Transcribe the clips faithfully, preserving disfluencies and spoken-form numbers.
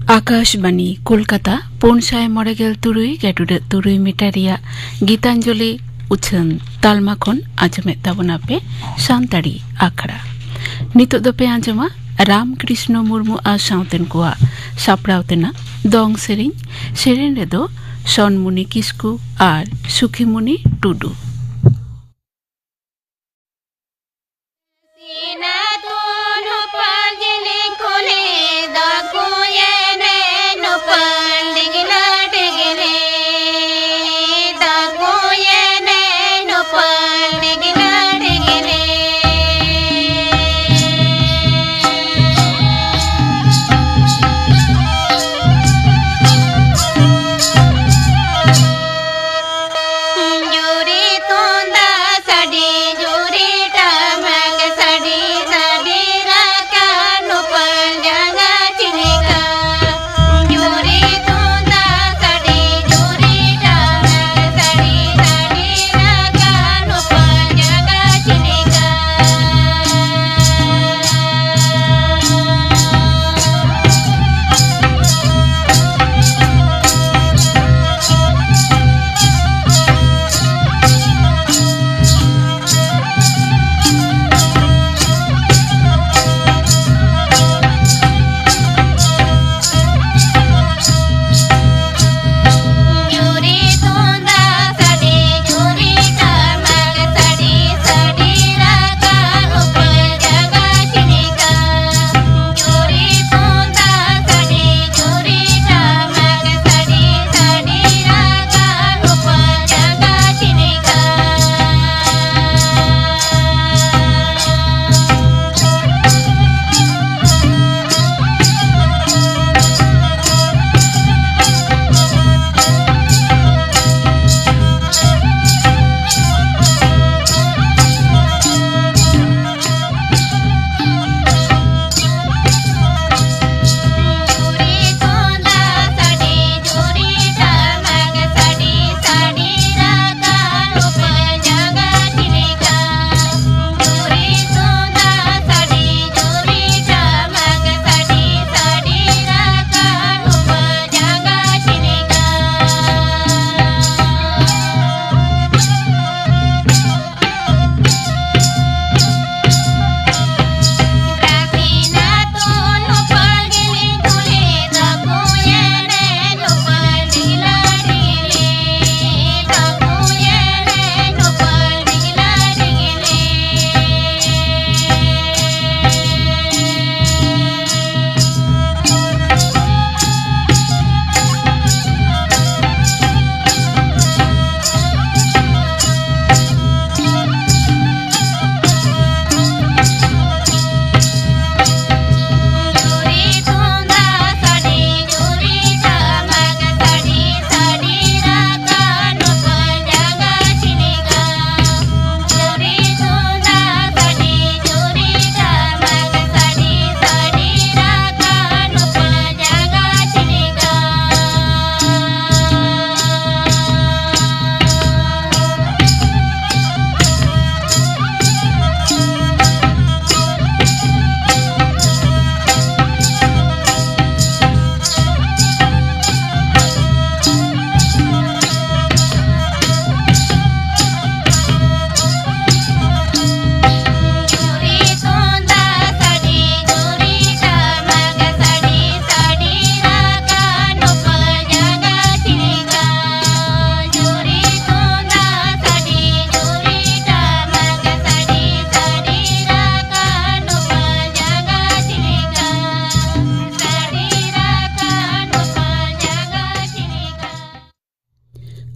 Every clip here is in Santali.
ᱟᱠᱟᱥᱵᱟᱱᱤ ᱠᱳᱞᱠᱟᱛᱟ, ᱯᱩᱱ ᱥᱟᱭ ᱢᱚᱬᱮ ᱜᱮᱞ ᱛᱩᱨᱩᱭ ᱜᱮᱰᱩᱰᱟᱹᱜ ᱛᱩᱨᱩᱭ ᱢᱤᱴᱟᱨ ᱨᱮᱭᱟᱜ ᱜᱤᱛᱟᱧᱡᱚᱞᱤ ᱩᱪᱷᱟᱹᱱ ᱛᱟᱞᱢᱟ ᱠᱷᱚᱱ ᱟᱸᱡᱚᱢᱮᱫ ᱛᱟᱵᱚᱱᱟ ᱯᱮ ᱥᱟᱱᱛᱟᱲᱤ ᱟᱠᱷᱲᱟ᱾ ᱱᱤᱛᱚᱜ ᱫᱚᱯᱮ ᱟᱸᱡᱚᱢᱟ ᱨᱟᱢ ᱠᱨᱤᱥᱱᱚ ᱢᱩᱨᱢᱩ ᱟᱨ ᱥᱟᱶᱛᱮᱱ ᱠᱚᱣᱟᱜ ᱥᱟᱯᱲᱟᱣ ᱛᱮᱱᱟᱜ ᱫᱚᱝ ᱥᱮᱨᱮᱧ᱾ ᱥᱮᱨᱮᱧ ᱨᱮᱫᱚ ᱥᱚᱱᱢᱩᱱᱤ ᱠᱤᱥᱠᱩ ᱟᱨ ᱥᱩᱠᱷᱤᱢᱩᱱᱤ ᱴᱩᱰᱩ᱾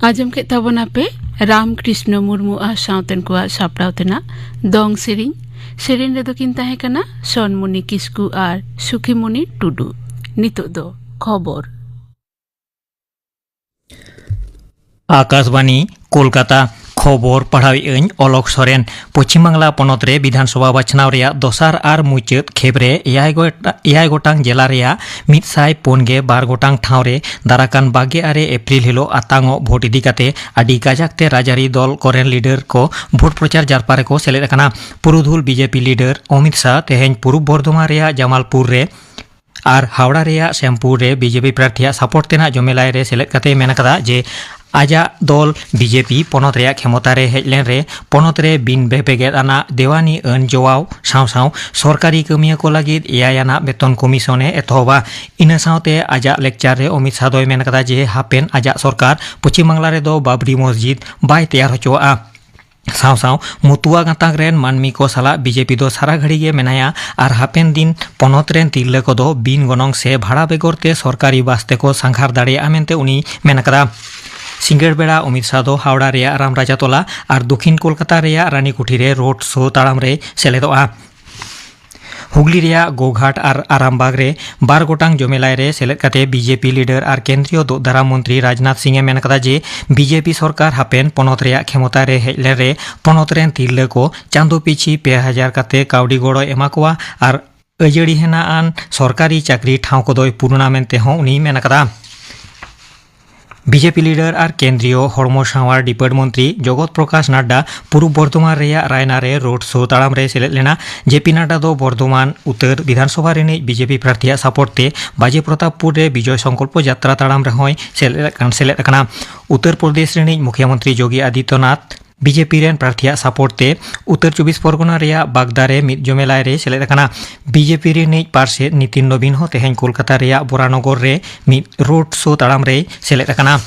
ᱟᱸᱡᱚᱢ ᱠᱮᱫ ᱛᱟᱵᱚᱱᱟᱯᱮ ᱨᱟᱢ ᱠᱨᱤᱥᱱᱚ ᱢᱩᱨᱢᱩ ᱟᱨ ᱥᱟᱶᱛᱮᱱ ᱠᱚᱣᱟᱜ ᱥᱟᱯᱲᱟᱣ ᱛᱮᱱᱟᱜ ᱫᱚᱝ ᱥᱮᱨᱮᱧ᱾ ᱥᱮᱨᱮᱧ ᱨᱮᱫᱚ ᱠᱤᱱ ᱛᱟᱦᱮᱸ ᱠᱟᱱᱟ ᱥᱚᱱᱢᱩᱱᱤ ᱠᱤᱥᱠᱩ ᱟᱨ ᱥᱩᱠᱷᱤᱢᱩᱱᱤ ᱴᱩᱰᱩ᱾ ᱱᱤᱛᱚᱜ ᱫᱚ ᱠᱷᱚᱵᱚᱨ᱾ ᱟᱠᱟᱥᱵᱟᱱᱤ, ᱠᱳᱞᱠᱟᱛᱟ᱾ ᱠᱷᱚᱵᱚᱨ ᱯᱟᱲᱦᱟᱣᱮᱫ ᱟᱹᱧ ᱚᱞᱚᱠ ᱥᱚᱨᱮᱱ᱾ ᱯᱚᱪᱷᱤᱢ ᱵᱟᱝᱞᱟ ᱯᱚᱱᱚᱛ ᱨᱮ ᱵᱤᱫᱷᱟᱱ ᱥᱚᱵᱷᱟ ᱵᱟᱪᱷᱱᱟᱣ ᱨᱮᱭᱟᱜ ᱫᱚᱥᱟᱨ ᱟᱨ ᱢᱩᱪᱟᱹᱫ ᱠᱷᱮᱯ ᱨᱮ ᱮᱭᱟᱭ ᱜᱚᱴᱟ-, ᱮᱭᱟᱭ ᱜᱚᱴᱟᱝ ᱡᱮᱞᱟ ᱨᱮᱭᱟᱜ ᱢᱤᱫ ᱥᱟᱭ ᱯᱩᱱ ᱜᱮ ᱵᱟᱨ ᱜᱚᱴᱟᱝ ᱴᱷᱟᱶ ᱨᱮ ᱫᱟᱨᱟᱠᱟᱱ ᱵᱟᱜᱮ ᱟᱨᱮ ᱮᱯᱨᱤᱞ ᱦᱤᱞᱚᱜ ᱟᱛᱟᱝᱚᱜ ᱵᱷᱳᱴ ᱤᱫᱤ ᱠᱟᱛᱮ ᱟᱹᱰᱤ ᱠᱟᱡᱟᱠ ᱛᱮ ᱨᱟᱡᱽᱟᱹᱨᱤ ᱫᱚᱞ ᱠᱚᱨᱮᱱ ᱞᱤᱰᱟᱨ ᱠᱚ ᱵᱷᱳᱴ ᱯᱨᱚᱪᱟᱨ ᱡᱟᱨᱯᱟ ᱨᱮᱠᱚ ᱥᱮᱞᱮᱫ ᱟᱠᱟᱱᱟ᱾ ᱯᱩᱨᱩᱫᱷᱩᱞ ᱵᱤᱡᱮᱯᱤ ᱞᱤᱰᱟᱨ ᱚᱢᱤᱛ ᱥᱟᱦ ᱛᱮᱦᱮᱧ ᱯᱩᱨᱩᱵ ᱵᱚᱨᱫᱷᱚᱢᱟᱱ ᱨᱮᱭᱟᱜ ᱡᱟᱢᱟᱞᱯᱩᱨ ᱨᱮ ᱟᱨ ᱦᱟᱣᱲᱟ ᱨᱮᱭᱟᱜ ᱥᱮᱢᱯᱩᱨ ᱨᱮ ᱵᱤᱡᱮᱯᱤ ᱯᱨᱟᱨᱛᱷᱤᱭᱟᱜ ᱥᱟᱯᱳᱨᱴ ᱛᱮᱱᱟᱜ ᱡᱚᱢᱮᱞᱟᱭ ᱨᱮ ᱥᱮᱞᱮᱫ ᱠᱟᱛᱮᱭ ᱢᱮᱱ ᱟᱠᱟᱫᱟ ᱡᱮ ᱟᱡᱟᱜ ᱫᱚᱞ ᱵᱤᱡᱮᱯᱤ ᱯᱚᱱᱚᱛ ᱨᱮᱭᱟᱜ ᱠᱷᱮᱢᱚᱛᱟ ᱨᱮ ᱦᱮᱡ ᱞᱮᱱ ᱨᱮ ᱯᱚᱱᱚᱛ ᱨᱮ ᱵᱤᱱ ᱵᱮᱯᱮᱜᱮᱫ ᱟᱱᱟᱜ ᱫᱮᱣᱟᱱᱤ ᱟᱹᱱ ᱡᱚᱣᱟᱣ ᱥᱟᱶ ᱥᱟᱶ ᱥᱚᱨᱠᱟᱨᱤ ᱠᱟᱹᱢᱤᱭᱟᱹ ᱠᱚ ᱞᱟᱹᱜᱤᱫ ᱮᱭᱟᱭ ᱟᱱᱟᱜ ᱵᱮᱛᱚᱱ ᱠᱚᱢᱤᱥᱚᱱ ᱮ ᱮᱛᱚᱦᱚᱵᱟ᱾ ᱤᱱᱟᱹ ᱥᱟᱶᱛᱮ ᱟᱡᱟᱜ ᱞᱮᱠᱪᱟᱨ ᱨᱮ ᱚᱢᱤᱛ ᱥᱟᱦ ᱫᱚᱭ ᱢᱮᱱ ᱟᱠᱟᱫᱟ ᱡᱮ ᱦᱟᱯᱮᱱ ᱟᱡᱟᱜ ᱥᱚᱨᱠᱟᱨ ᱯᱚᱪᱷᱤᱢ ᱵᱟᱝᱞᱟ ᱨᱮᱫᱚ ᱵᱟᱵᱨᱤ ᱢᱚᱥᱡᱤᱫ ᱵᱟᱭ ᱛᱮᱭᱟᱨ ᱦᱚᱪᱚᱣᱟᱜᱼᱟ᱾ ᱥᱟᱶ ᱥᱟᱶ ᱢᱚᱛᱩᱣᱟ ᱜᱟᱛᱟᱠ ᱨᱮᱱ ᱢᱟᱹᱱᱢᱤ ᱠᱚ ᱥᱟᱞᱟᱜ ᱵᱤᱡᱮᱯᱤ ᱫᱚ ᱥᱟᱨᱟ ᱜᱷᱟᱹᱲᱤ ᱜᱮ ᱢᱮᱱᱟᱭᱟ ᱟᱨ ᱦᱟᱯᱮᱱ ᱫᱤᱱ ᱯᱚᱱᱚᱛ ᱨᱮᱱ ᱛᱤᱨᱞᱟᱹ ᱠᱚᱫᱚ ᱵᱤᱱ ᱜᱚᱱᱚᱝ ᱥᱮ ᱵᱷᱟᱲᱟ ᱵᱮᱜᱚᱨ ᱛᱮ ᱥᱚᱨᱠᱟᱨᱤ ᱵᱟᱥ ᱛᱮᱠᱚ ᱥᱟᱸᱜᱷᱟᱨ ᱫᱟᱲᱮᱭᱟᱜᱼᱟ ᱢᱮᱱᱛᱮ ᱩᱱᱤᱭ ᱢᱮᱱ ᱟᱠᱟᱫᱟ᱾ ᱥᱤᱸᱜᱟᱹᱲ ᱵᱮᱲᱟ ᱚᱢᱤᱛ ᱥᱟᱦ ᱫᱚ ᱦᱟᱣᱲᱟ ᱨᱮᱭᱟᱜ ᱨᱟᱢᱨᱟᱡᱟ ᱛᱚᱞᱟ ᱟᱨ ᱫᱚᱠᱷᱤᱱ ᱠᱳᱞᱠᱟᱛᱟ ᱨᱮᱭᱟᱜ ᱨᱟᱱᱤᱠᱩᱴᱷᱤ ᱨᱮ ᱨᱳᱰ ᱥᱳ ᱛᱟᱲᱟᱢ ᱨᱮᱭ ᱥᱮᱞᱮᱫᱚᱜᱼᱟ᱾ ᱦᱩᱜᱽᱞᱤ ᱨᱮᱭᱟᱜ ᱜᱳᱜᱷᱟᱴ ᱟᱨ ᱟᱨᱟᱢᱵᱟᱜᱽ ᱨᱮ ᱵᱟᱨ ᱜᱚᱴᱟᱝ ᱡᱚᱢᱮᱞᱟᱭ ᱨᱮ ᱥᱮᱞᱮᱫ ᱠᱟᱛᱮ ᱵᱤᱡᱮᱯᱤ ᱞᱤᱰᱟᱨ ᱟᱨ ᱠᱮᱱᱫᱨᱤᱭᱚ ᱫᱩᱜᱽ ᱫᱟᱨᱟ ᱢᱚᱱᱛᱨᱤ ᱨᱟᱡᱽᱱᱟᱛᱷ ᱥᱤᱝ ᱮ ᱢᱮᱱ ᱟᱠᱟᱫᱟ ᱡᱮ ᱵᱤᱡᱮᱯᱤ ᱥᱚᱨᱠᱟᱨ ᱦᱟᱯᱮᱱ ᱯᱚᱱᱚᱛ ᱨᱮᱭᱟᱜ ᱠᱷᱮᱢᱚᱛᱟ ᱨᱮ ᱦᱮᱡ ᱞᱮᱱ ᱨᱮ ᱯᱚᱱᱚᱛ ᱨᱮᱱ ᱛᱤᱨᱞᱟᱹ ᱠᱚ ᱪᱟᱸᱫᱚ ᱯᱤᱪᱷᱤ ᱯᱮ ᱦᱟᱡᱟᱨ ᱠᱟᱛᱮ ᱠᱟᱹᱣᱰᱤ ᱜᱚᱲᱚᱭ ᱮᱢᱟ ᱠᱚᱣᱟ ᱟᱨ ᱟᱹᱡᱟᱹᱲᱤ ᱦᱮᱱᱟᱜ ᱟᱱ ᱥᱚᱨᱠᱟᱨᱤ ᱪᱟᱹᱠᱨᱤ ᱴᱷᱟᱶ ᱠᱚᱫᱚᱭ ᱯᱩᱨᱩᱱᱟ ᱢᱮᱱᱛᱮ ᱦᱚᱸ ᱩᱱᱤᱭ ᱢᱮᱱ ᱟᱠᱟᱫᱟ᱾ ᱵᱤᱡᱮᱯᱤ ᱞᱤᱰᱟᱨ ᱟᱨ ᱠᱮᱱᱫᱨᱤᱭᱚ ᱦᱚᱲᱢᱚ ᱥᱟᱶᱟᱨ ᱰᱤᱯᱟᱨᱴ ᱢᱚᱱᱛᱨᱤ ᱡᱚᱜᱚᱛ ᱯᱨᱚᱠᱟᱥ ᱱᱟᱰᱰᱟ ᱯᱩᱨᱩᱵ ᱵᱚᱨᱫᱷᱚᱢᱟᱱ ᱨᱮᱭᱟᱜ ᱨᱟᱭᱱᱟ ᱨᱮ ᱨᱳᱰ ᱥᱳ ᱛᱟᱲᱟᱢ ᱨᱮ ᱥᱮᱞᱮᱫ ᱞᱮᱱᱟ᱾ ᱡᱮ ᱯᱤ ᱱᱟᱰᱰᱟ ᱫᱚ ᱵᱚᱨᱫᱷᱚᱢᱟᱱ ᱩᱛᱟᱹᱨ ᱵᱤᱫᱷᱟᱱᱥᱚᱵᱷᱟ ᱨᱤᱱᱤᱡ ᱵᱤᱡᱮᱯᱤ ᱯᱨᱟᱨᱛᱷᱤᱭᱟᱜ ᱥᱟᱯᱳᱨᱴ ᱛᱮ ᱵᱟᱡᱮ ᱯᱨᱚᱛᱟᱯᱯᱩᱨ ᱨᱮ ᱵᱤᱡᱚᱭ ᱥᱚᱝᱠᱚᱞᱯᱚ ᱡᱟᱛᱨᱟ ᱛᱟᱲᱟᱢ ᱨᱮᱦᱚᱸᱭ ᱥᱮᱞᱮᱫ ᱟᱠᱟᱱ, ᱥᱮᱞᱮᱫ ᱟᱠᱟᱱᱟ᱾ ᱩᱛᱛᱚᱨ ᱯᱨᱚᱫᱮᱥ ᱨᱤᱱᱤᱡ ᱢᱩᱠᱷᱭᱟᱹᱢᱚᱱᱛᱨᱤ ᱡᱳᱜᱤ ᱟᱫᱤᱛᱭᱚᱱᱟᱛᱷ ᱵᱤᱡᱮᱯᱤ ᱨᱮᱱ ᱯᱨᱟᱨᱛᱷᱤᱭᱟᱜ ᱥᱟᱯᱳᱨᱴ ᱛᱮ ᱩᱛᱛᱚᱨ ᱪᱚᱵᱵᱤᱥ ᱯᱚᱨᱜᱚᱱᱟ ᱨᱮᱭᱟᱜ ᱵᱟᱜᱽᱫᱟ ᱨᱮ ᱢᱤᱫ ᱡᱚᱢᱮᱞᱟᱭ ᱨᱮᱭ ᱥᱮᱞᱮᱫ ᱟᱠᱟᱱᱟ᱾ ᱵᱤᱡᱮᱯᱤ ᱨᱤᱱᱤᱡ ᱯᱟᱨᱥᱮᱛ ᱱᱤᱛᱤᱱ ᱱᱚᱵᱤᱱ ᱦᱚᱸ ᱛᱮᱦᱮᱧ ᱠᱳᱞᱠᱟᱛᱟ ᱨᱮᱭᱟᱜ ᱵᱚᱨᱟᱱᱚᱜᱚᱨ ᱨᱮ ᱢᱤᱫ ᱨᱳᱰ ᱥᱳ ᱛᱟᱲᱟᱢ ᱨᱮᱭ ᱥᱮᱞᱮᱫ ᱟᱠᱟᱱᱟ᱾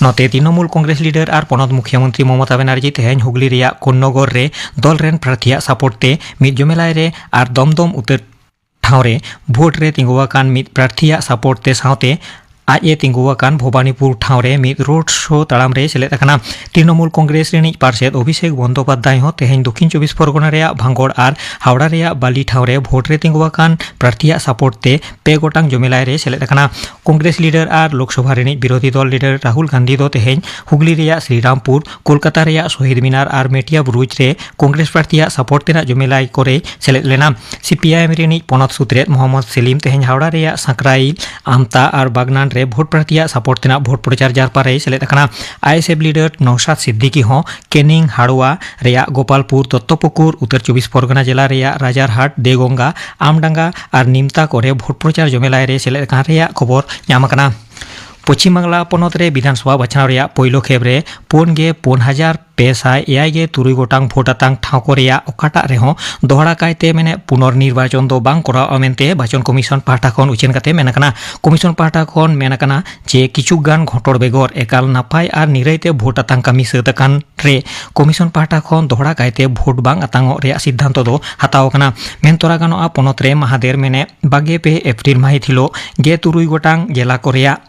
ᱱᱚᱛᱮ ᱛᱨᱤᱱᱚᱢᱩᱞ ᱠᱚᱝᱜᱨᱮᱥ ᱞᱤᱰᱟᱨ ᱟᱨ ᱯᱚᱱᱚᱛ ᱢᱩᱠᱷᱭᱟᱹᱢᱚᱱᱛᱨᱤ ᱢᱚᱢᱚᱛᱟ ᱵᱮᱱᱟᱨᱡᱤ ᱛᱮᱦᱮᱧ ᱦᱩᱜᱽᱞᱤ ᱨᱮᱭᱟᱜ ᱠᱳᱱᱱᱚᱜᱚᱨ ᱨᱮ ᱫᱚᱞ ᱨᱮᱱ ᱯᱨᱟᱨᱛᱷᱤᱭᱟᱜ ᱥᱟᱯᱳᱨᱴ ᱛᱮ ᱢᱤᱫ ᱡᱚᱢᱮᱞᱟᱭ ᱨᱮ ᱟᱨ ᱫᱚᱢᱫᱚᱢ ᱩᱛᱟᱹᱨ ᱴᱷᱟᱶ ᱨᱮ ᱵᱷᱳᱴ ᱨᱮ ᱛᱤᱸᱜᱩ ᱟᱠᱟᱱ ᱢᱤᱫ ᱯᱨᱟᱨᱛᱷᱤᱭᱟᱜ ᱥᱟᱯᱳᱨᱴ ᱛᱮ ᱥᱟᱶᱛᱮ ᱟᱡ ᱮ ᱛᱤᱸᱜᱩ ᱟᱠᱟᱱ ᱵᱷᱚᱵᱟᱱᱤᱯᱩᱨ ᱴᱷᱟᱶ ᱨᱮ ᱢᱤᱫ ᱨᱳᱰ ᱥᱳ ᱛᱟᱲᱟᱢ ᱨᱮ ᱥᱮᱞᱮᱫ ᱟᱠᱟᱱᱟ᱾ ᱛᱨᱤᱱᱚᱢᱩᱞ ᱠᱚᱝᱜᱨᱮᱥ ᱨᱤᱱᱤᱡ ᱯᱟᱨᱥᱮᱛ ᱚᱵᱷᱤᱥᱮᱠ ᱵᱚᱱᱫᱳᱯᱟᱫᱽᱫᱷᱟᱭ ᱦᱚᱸ ᱛᱮᱦᱮᱧ ᱫᱚᱠᱷᱤᱱ ᱪᱚᱵᱵᱤᱥ ᱯᱚᱨᱜᱚᱱᱟ ᱨᱮᱭᱟᱜ ᱵᱷᱟᱝᱜᱚᱲ ᱟᱨ ᱦᱟᱣᱲᱟ ᱨᱮᱭᱟᱜ ᱵᱟᱞᱤ ᱴᱷᱟᱶ ᱨᱮ ᱵᱷᱳᱴ ᱨᱮ ᱛᱤᱸᱜᱩ ᱟᱠᱟᱱ ᱯᱨᱟᱨᱛᱷᱤᱭᱟᱜ ᱥᱟᱯᱳᱨᱴ ᱛᱮ ᱯᱮ ᱜᱚᱴᱟᱝ ᱡᱚᱢᱮᱞᱟᱭ ᱨᱮ ᱥᱮᱞᱮᱫ ᱟᱠᱟᱱᱟ᱾ ᱠᱚᱝᱜᱨᱮᱥ ᱞᱤᱰᱟᱨ ᱟᱨ ᱞᱳᱠᱥᱚᱵᱷᱟ ᱨᱤᱱᱤᱡ ᱵᱤᱨᱳᱫᱷᱤ ᱫᱚᱞ ᱞᱤᱰᱟᱨ ᱨᱟᱦᱩᱞ ᱜᱟᱱᱫᱷᱤ ᱫᱚ ᱛᱮᱦᱮᱧ ᱦᱩᱜᱽᱞᱤ ᱨᱮᱭᱟᱜ ᱥᱨᱤᱨᱟᱢᱯᱩᱨ, ᱠᱳᱞᱠᱟᱛᱟ ᱨᱮᱭᱟᱜ ᱥᱚᱦᱤᱫ ᱢᱤᱱᱟᱨ ᱟᱨ ᱢᱮᱴᱤᱭᱟ ᱵᱩᱨᱩᱡᱽ ᱨᱮ ᱠᱚᱝᱜᱨᱮᱥ ᱯᱨᱟᱨᱛᱷᱤᱭᱟᱜ ᱥᱟᱯᱳᱨᱴ ᱛᱮᱱᱟᱜ ᱡᱚᱢᱮᱞᱟᱭ ᱠᱚᱨᱮᱭ ᱥᱮᱞᱮᱫ ᱞᱮᱱᱟ᱾ ᱥᱤᱯᱤᱟᱭᱮᱢ ᱨᱤᱱᱤᱡ ᱯᱚᱱᱚᱛ ᱥᱩᱛᱨᱮᱛ ᱢᱚᱦᱚᱢᱢᱚᱫᱽ ᱥᱮᱞᱤᱢ ᱛᱮᱦᱮᱧ ᱦᱟᱣᱲᱟ ᱨᱮᱭᱟᱜ ᱥᱟᱸᱠᱨᱟᱭᱤᱞ, ᱟᱢᱛᱟ ᱟᱨ ᱵᱟᱜᱽᱱᱟᱱ ᱨᱮ ᱵᱷᱳᱴ ᱯᱨᱟᱨᱛᱷᱤᱭᱟᱜ ᱥᱟᱯᱳᱨᱴ ᱛᱮᱱᱟᱜ ᱵᱷᱳᱴ ᱯᱨᱚᱪᱟᱨ ᱡᱟᱨᱯᱟ ᱨᱮᱭ ᱥᱮᱞᱮᱫ ᱟᱠᱟᱱᱟ᱾ ᱟᱭᱮᱥᱮᱯᱷ ᱞᱤᱰᱟᱨ ᱱᱚᱣᱥᱟᱫ ᱥᱤᱫᱫᱤᱠᱤ ᱦᱚᱸ ᱠᱮᱱᱤᱝ, ᱦᱟᱲᱣᱟ ᱨᱮᱭᱟᱜ ᱜᱳᱯᱟᱞᱯᱩᱨ, ᱫᱚᱛᱛᱚᱯᱩᱠᱩᱨ, ᱩᱛᱛᱚᱨ ᱪᱚᱵᱵᱤᱥ ᱯᱚᱨᱜᱚᱱᱟ ᱡᱮᱞᱟ ᱨᱮᱭᱟᱜ ᱨᱟᱡᱟᱨᱦᱟᱴ, ᱫᱮᱜᱚᱝᱜᱟ, ᱟᱢᱰᱟᱝᱜᱟ ᱟᱨ ᱱᱤᱢᱛᱟ ᱠᱚᱨᱮ ᱵᱷᱳᱴ ᱯᱨᱚᱪᱟᱨ ᱡᱚᱢᱮᱞᱟᱭ ᱨᱮ ᱥᱮᱞᱮᱫ ᱟᱠᱟᱱ ᱨᱮᱭᱟᱜ ᱠᱷᱚᱵᱚᱨ ᱧᱟᱢ ᱟᱠᱟᱱᱟ᱾ ᱯᱚᱪᱷᱤᱢ ᱵᱟᱝᱞᱟ ᱯᱚᱱᱚᱛ ᱨᱮ ᱵᱤᱫᱷᱟᱱᱥᱚᱵᱷᱟ ᱵᱟᱪᱷᱱᱟᱣ ᱨᱮᱭᱟᱜ ᱯᱳᱭᱞᱳ ᱠᱷᱮᱯ ᱨᱮ ᱯᱩᱱ ᱜᱮ ᱯᱩᱱ ᱦᱟᱡᱟᱨ ᱯᱮ ᱥᱟᱭ ᱮᱭᱟᱭ ᱜᱮ ᱛᱩᱨᱩᱭ ᱜᱚᱴᱟᱝ ᱵᱷᱳᱴ ᱟᱛᱟᱝ ᱴᱷᱟᱶ ᱠᱚ ᱨᱮᱭᱟᱜ ᱚᱠᱟᱴᱟᱜ ᱨᱮᱦᱚᱸ ᱫᱚᱦᱲᱟ ᱠᱟᱭᱛᱮ ᱢᱮᱱᱮ ᱯᱩᱱᱚᱨ ᱱᱤᱨᱵᱟᱪᱚᱱ ᱫᱚ ᱵᱟᱝ ᱠᱚᱨᱟᱣ ᱢᱮᱱᱛᱮ ᱵᱟᱪᱚᱱ ᱠᱚᱢᱤᱥᱚᱱ ᱯᱟᱦᱴᱟ ᱠᱷᱚᱱ ᱩᱪᱷᱟᱹᱱ ᱠᱟᱛᱮ ᱢᱮᱱ ᱟᱠᱟᱱᱟ᱾ ᱠᱚᱢᱤᱥᱚᱱ ᱯᱟᱦᱴᱟ ᱠᱷᱚᱱ ᱢᱮᱱ ᱟᱠᱟᱱᱟ ᱡᱮ ᱠᱤᱪᱷᱩ ᱜᱟᱱ ᱜᱷᱚᱴᱚᱲ ᱵᱮᱜᱚᱨ ᱮᱠᱟᱞ ᱱᱟᱯᱟᱭ ᱟᱨ ᱱᱤᱨᱟᱹᱭ ᱛᱮ ᱵᱷᱳᱴ ᱟᱛᱟᱝ ᱠᱟᱹᱢᱤ ᱥᱟᱹᱛ ᱟᱠᱟᱱ ᱨᱮ ᱠᱚᱢᱤᱥᱚᱱ ᱯᱟᱦᱴᱟ ᱠᱷᱚᱱ ᱫᱚᱦᱲᱟ ᱠᱟᱭᱛᱮ ᱵᱷᱳᱴ ᱵᱟᱝ ᱟᱛᱟᱝᱚᱜ ᱨᱮᱭᱟᱜ ᱥᱤᱫᱽᱫᱷᱟᱱᱛᱚ ᱫᱚ ᱦᱟᱛᱟᱣ ᱟᱠᱟᱱᱟ᱾ ᱢᱮᱱ ᱛᱚᱨᱟ ᱜᱟᱱᱚᱜᱼᱟ, ᱯᱚᱱᱚᱛ ᱨᱮ ᱢᱟᱦᱟᱫᱮᱨ ᱢᱮᱱᱮ ᱵᱟᱜᱮ ᱯᱮ ᱮᱯᱨᱤᱞ ᱢᱟᱹᱦᱤᱛ ᱦᱤᱞᱳᱜ ᱜᱮ ᱛᱩᱨᱩᱭ ᱜᱚᱴᱟᱝ ᱡᱮᱞᱟ ᱠᱚ ᱨᱮᱭᱟᱜ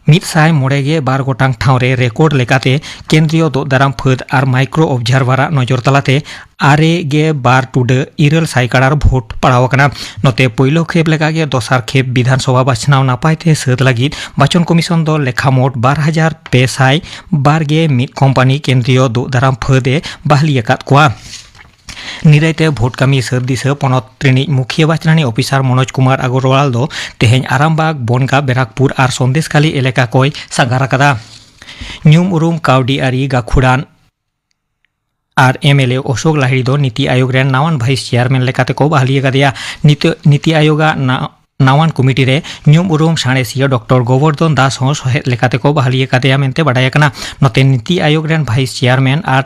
ᱢᱤᱫ ᱥᱟᱭ ᱢᱚᱬᱮ ᱜᱮ ᱵᱟᱨ ᱜᱚᱴᱟᱝ ᱴᱷᱟᱶ ᱨᱮ ᱨᱮᱠᱚᱨᱰ ᱞᱮᱠᱟᱛᱮ ᱠᱮᱱᱫᱨᱤᱭᱚ ᱫᱳᱜ ᱫᱟᱨᱟᱢ ᱯᱷᱟᱹᱫ ᱟᱨ ᱢᱟᱭᱠᱨᱳ ᱚᱵᱡᱟᱨᱵᱷᱟᱨᱟᱜ ᱱᱚᱡᱚᱨ ᱛᱟᱞᱟᱛᱮ ᱟᱨᱮ ᱜᱮ ᱵᱟᱨ ᱴᱩᱰᱟᱹ ᱤᱨᱟᱹᱞ ᱥᱟᱭ ᱠᱟᱲᱟᱨ ᱵᱷᱳᱴ ᱯᱟᱲᱟᱣ ᱟᱠᱟᱱᱟ᱾ ᱱᱚᱛᱮ ᱯᱳᱭᱞᱳ ᱠᱷᱮᱯ ᱞᱮᱠᱟᱜᱮ ᱫᱚᱥᱟᱨ ᱠᱷᱮᱯ ᱵᱤᱫᱷᱟᱱ ᱥᱚᱵᱷᱟ ᱵᱟᱪᱷᱱᱟᱣ ᱱᱟᱯᱟᱭ ᱛᱮ ᱥᱟᱹᱛ ᱞᱟᱹᱜᱤᱫ ᱵᱟᱪᱚᱱ ᱠᱚᱢᱤᱥᱚᱱ ᱫᱚ ᱞᱮᱠᱷᱟ ᱢᱳᱴ ᱵᱟᱨ ᱦᱟᱡᱟᱨ ᱯᱮ ᱥᱟᱭ ᱵᱟᱨ ᱜᱮ ᱢᱤᱫ ᱠᱳᱢᱯᱟᱱᱤ ᱠᱮᱱᱫᱨᱤᱭᱚ ᱫᱳᱜ ᱫᱟᱨᱟᱢ ᱯᱷᱟᱹᱫ ᱮ ᱵᱟᱦᱞᱤ ᱟᱠᱟᱫ ᱠᱚᱣᱟ᱾ ᱱᱤᱨᱟᱹᱭ ᱛᱮ ᱵᱷᱳᱴ ᱠᱟᱹᱢᱤ ᱥᱟᱹᱛ ᱫᱤᱥᱟᱹ ᱯᱚᱱᱚᱛ ᱨᱤᱱᱤᱡ ᱢᱩᱠᱷᱤᱭᱟᱹ ᱵᱟᱪᱷᱱᱟᱱᱤ ᱚᱯᱷᱤᱥᱟᱨ ᱢᱚᱱᱳᱡᱽ ᱠᱩᱢᱟᱨ ᱟᱜᱚᱨᱣᱟᱞ ᱫᱚ ᱛᱮᱦᱮᱧ ᱟᱨᱟᱢᱵᱟᱜᱽ, ᱵᱚᱱᱜᱟ, ᱵᱮᱨᱟᱠᱯᱩᱨ ᱟᱨ ᱥᱚᱱᱫᱮᱥᱠᱷᱟᱞᱤ ᱮᱞᱟᱠᱟ ᱠᱚᱭ ᱥᱟᱸᱜᱷᱟᱨ ᱟᱠᱟᱫᱟ᱾ ᱧᱩᱢ ᱩᱨᱩᱢ ᱠᱟᱹᱣᱰᱤ ᱟᱹᱨᱤ ᱜᱟᱹᱠᱷᱩᱲᱟᱱ ᱟᱨ ᱮᱢ ᱮᱞ ᱮ ᱚᱥᱳᱠ ᱞᱟᱦᱤᱲᱤ ᱫᱚ ᱱᱤᱛᱤ ᱟᱭᱳᱜᱽ ᱨᱮᱱ ᱱᱟᱣᱟᱱ ᱵᱷᱟᱭᱤᱥ ᱪᱮᱭᱟᱨᱢᱮᱱ ᱞᱮᱠᱟᱛᱮ ᱠᱚ ᱵᱟᱦᱞᱤ ᱟᱠᱟᱫᱮᱭᱟ᱾ ᱱᱤᱛ-, ᱱᱤᱛᱤ ᱟᱭᱳᱜᱽ ᱟᱜ ᱱᱟ-, ᱱᱟᱣᱟᱱ ᱠᱚᱢᱤᱴᱤ ᱨᱮ ᱧᱩᱢ ᱩᱨᱩᱢ ᱥᱟᱬᱮᱥᱤᱭᱟᱹ ᱰᱚᱠᱴᱚᱨ ᱜᱳᱵᱚᱨᱫᱷᱚᱱ ᱫᱟᱥ ᱦᱚᱸ ᱥᱚᱦᱮᱫ ᱞᱮᱠᱟᱛᱮ ᱠᱚ ᱵᱟᱦᱞᱤ ᱟᱠᱟᱫᱮᱭᱟ ᱢᱮᱱᱛᱮ ᱵᱟᱰᱟᱭ ᱟᱠᱟᱱᱟ᱾ ᱱᱚᱛᱮ ᱱᱤᱛᱤ ᱟᱭᱳᱜᱽ ᱨᱮᱱ ᱵᱷᱟᱭᱤᱥ ᱪᱮᱭᱟᱨᱢᱮᱱ ᱟᱨ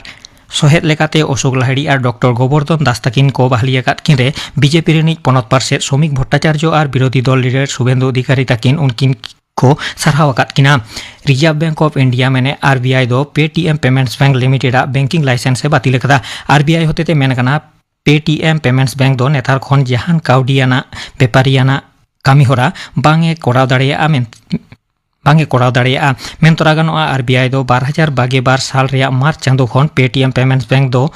ᱥᱚᱦᱮᱫ ᱞᱮᱠᱟᱛᱮ ᱚᱥᱳᱠ ᱞᱟᱦᱤᱲᱤ ᱟᱨ ᱰᱚᱠᱴᱚᱨ ᱜᱳᱵᱚᱨᱫᱷᱚᱱ ᱫᱟᱥ ᱛᱟᱹᱠᱤᱱ ᱠᱚ ᱵᱟᱦᱞᱤ ᱟᱠᱟᱫ ᱠᱤᱱ ᱨᱮ ᱵᱤᱡᱮᱯᱤ ᱨᱤᱱᱤᱡ ᱯᱚᱱᱚᱛ ᱯᱟᱨᱥᱮᱫ ᱥᱚᱢᱤᱠ ᱵᱷᱚᱴᱴᱟᱪᱟᱨᱡᱚ ᱟᱨ ᱵᱤᱨᱳᱫᱷᱤ ᱫᱚᱞ ᱞᱤᱰᱟᱨ ᱥᱩᱵᱷᱮᱱᱫᱩ ᱚᱫᱷᱤᱠᱟᱨᱤ ᱛᱟᱹᱠᱤᱱ ᱩᱱᱠᱤᱱ ᱠᱚ ᱥᱟᱨᱦᱟᱣ ᱟᱠᱟᱫ ᱠᱤᱱᱟ᱾ ᱨᱤᱡᱟᱨᱵᱷ ᱵᱮᱝᱠ ᱚᱯᱷ ᱤᱱᱰᱤᱭᱟ ᱢᱮᱱᱮ ᱟᱨ ᱵᱤ ᱟᱭ ᱫᱚ ᱯᱮᱴᱤᱮᱢ ᱯᱮᱢᱮᱱᱴᱥ ᱵᱮᱝᱠ ᱞᱤᱢᱤᱴᱮᱰ ᱟᱜ ᱵᱮᱝᱠᱤᱝ ᱞᱟᱭᱥᱮᱱᱥ ᱮ ᱵᱟᱹᱛᱤᱞ ᱟᱠᱟᱫᱟ᱾ ᱟᱨ ᱵᱤ ᱟᱭ ᱦᱚᱛᱮᱛᱮ ᱢᱮᱱ ᱟᱠᱟᱱᱟ, ᱯᱮᱴᱤᱮᱢ ᱯᱮᱢᱮᱱᱴᱥ ᱵᱮᱝᱠ ᱫᱚ ᱱᱮᱛᱟᱨ ᱠᱷᱚᱱ ᱡᱟᱦᱟᱱ ᱠᱟᱹᱣᱰᱤᱭᱟᱱᱟᱜ ᱵᱮᱯᱟᱨᱤᱭᱟᱱᱟᱜ ᱠᱟᱹᱢᱤ ᱦᱚᱨᱟ ᱵᱟᱝ ᱮ ᱠᱚᱨᱟᱣ ᱫᱟᱲᱮᱭᱟᱜᱼᱟ ᱢᱮᱱ-, ᱵᱟᱝ ᱮ ᱠᱚᱨᱟᱣ ᱫᱟᱲᱮᱭᱟᱜᱼᱟ᱾ ᱢᱮᱱ ᱛᱚᱨᱟ ᱜᱟᱱᱚᱜᱼᱟ, ᱟᱨ ᱵᱤ ᱟᱭ ᱫᱚ ᱵᱟᱨ ᱦᱟᱡᱟᱨ ᱵᱟᱜᱮ ᱵᱟᱨ ᱥᱟᱞ ᱨᱮᱭᱟᱜ ᱢᱟᱨᱪ ᱪᱟᱸᱫᱳ ᱠᱷᱚᱱ Paytm Payments Bank ᱫᱚ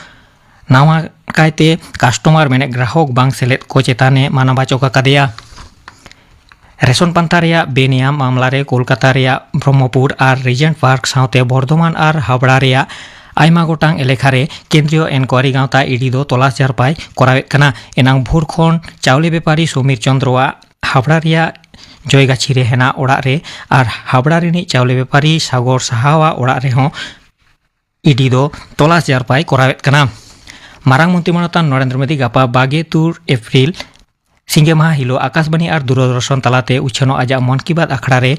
ᱱᱟᱣᱟ ᱠᱟᱭᱛᱮ ᱠᱟᱥᱴᱚᱢᱟᱨ ᱢᱮᱱᱮᱫ ᱜᱨᱟᱦᱚᱠ ᱵᱟᱝ ᱥᱮᱞᱮᱫ ᱠᱚ ᱪᱮᱛᱟᱱ ᱮ ᱢᱟᱱᱟ ᱵᱟᱪᱚᱠ ᱟᱠᱟᱫᱮᱭᱟ᱾ ᱨᱮᱥᱚᱱ ᱯᱟᱱᱛᱷᱟ ᱨᱮᱭᱟᱜ ᱵᱮᱱᱤᱭᱟᱢ ᱢᱟᱢᱞᱟ ᱨᱮ ᱠᱳᱞᱠᱟᱛᱟ ᱨᱮᱭᱟᱜ ᱵᱨᱚᱦᱢᱚᱯᱩᱨ ᱟᱨ ᱨᱤᱡᱮᱱᱴ ᱯᱟᱨᱠ ᱥᱟᱶᱛᱮ ᱵᱚᱨᱫᱷᱚᱢᱟᱱ ᱟᱨ ᱦᱟᱣᱲᱟ ᱨᱮᱭᱟᱜ ᱟᱭᱢᱟ ᱜᱚᱴᱟᱝ ᱮᱞᱮᱠᱷᱟ ᱨᱮ ᱠᱮᱱᱫᱨᱤᱭᱚ ᱮᱱᱠᱣᱟᱨᱤ ᱜᱟᱶᱛᱟ ᱤ ᱰᱤ ᱫᱚ ᱛᱚᱞᱟᱥ ᱡᱟᱨᱯᱟᱭ ᱠᱚᱨᱟᱣᱮᱫ ᱠᱟᱱᱟ᱾ ᱮᱱᱟᱝ ᱵᱷᱳᱨ ᱠᱷᱚᱱ ᱪᱟᱣᱞᱮ ᱵᱮᱯᱟᱨᱤ ᱥᱚᱢᱤᱨ ᱪᱚᱸᱫᱽᱨᱚᱣᱟᱜ ᱦᱟᱣᱲᱟ ᱨᱮᱭᱟᱜ ᱡᱚᱭᱜᱟᱪᱷᱤ ᱨᱮ ᱦᱮᱱᱟᱜ ᱚᱲᱟᱜ ᱨᱮ ᱟᱨ ᱦᱟᱣᱲᱟ ᱨᱤᱱᱤᱡ ᱪᱟᱣᱞᱮ ᱵᱮᱯᱟᱨᱤ ᱥᱟᱜᱚᱨ ᱥᱟᱦᱟᱣᱟᱜ ᱚᱲᱟᱜ ᱨᱮᱦᱚᱸ ᱤ ᱰᱤ ᱫᱚ ᱛᱚᱞᱟᱥ ᱡᱟᱨᱯᱟᱭ ᱠᱚᱨᱟᱣᱮᱫ ᱠᱟᱱᱟ᱾ ᱢᱟᱨᱟᱝ ᱢᱚᱱᱛᱨᱤ ᱢᱟᱱᱚᱛᱟᱱ ᱱᱚᱨᱮᱱᱫᱨᱚ ᱢᱳᱫᱤ ᱜᱟᱯᱟ ᱵᱟᱜᱮ ᱛᱩᱨ ᱮᱯᱨᱤᱞ ᱥᱤᱸᱜᱮ ᱢᱟᱦᱟ ᱦᱤᱞᱳᱜ ᱟᱠᱟᱥᱵᱟᱬᱤ ᱟᱨ ᱫᱩᱨᱚᱫᱚᱨᱥᱚᱱ ᱛᱟᱞᱟᱛᱮ ᱩᱪᱷᱟᱹᱱᱚᱜ ᱟᱡᱟᱜ ᱢᱚᱱ ᱠᱤ ᱵᱟᱛ ᱟᱠᱷᱲᱟ ᱨᱮ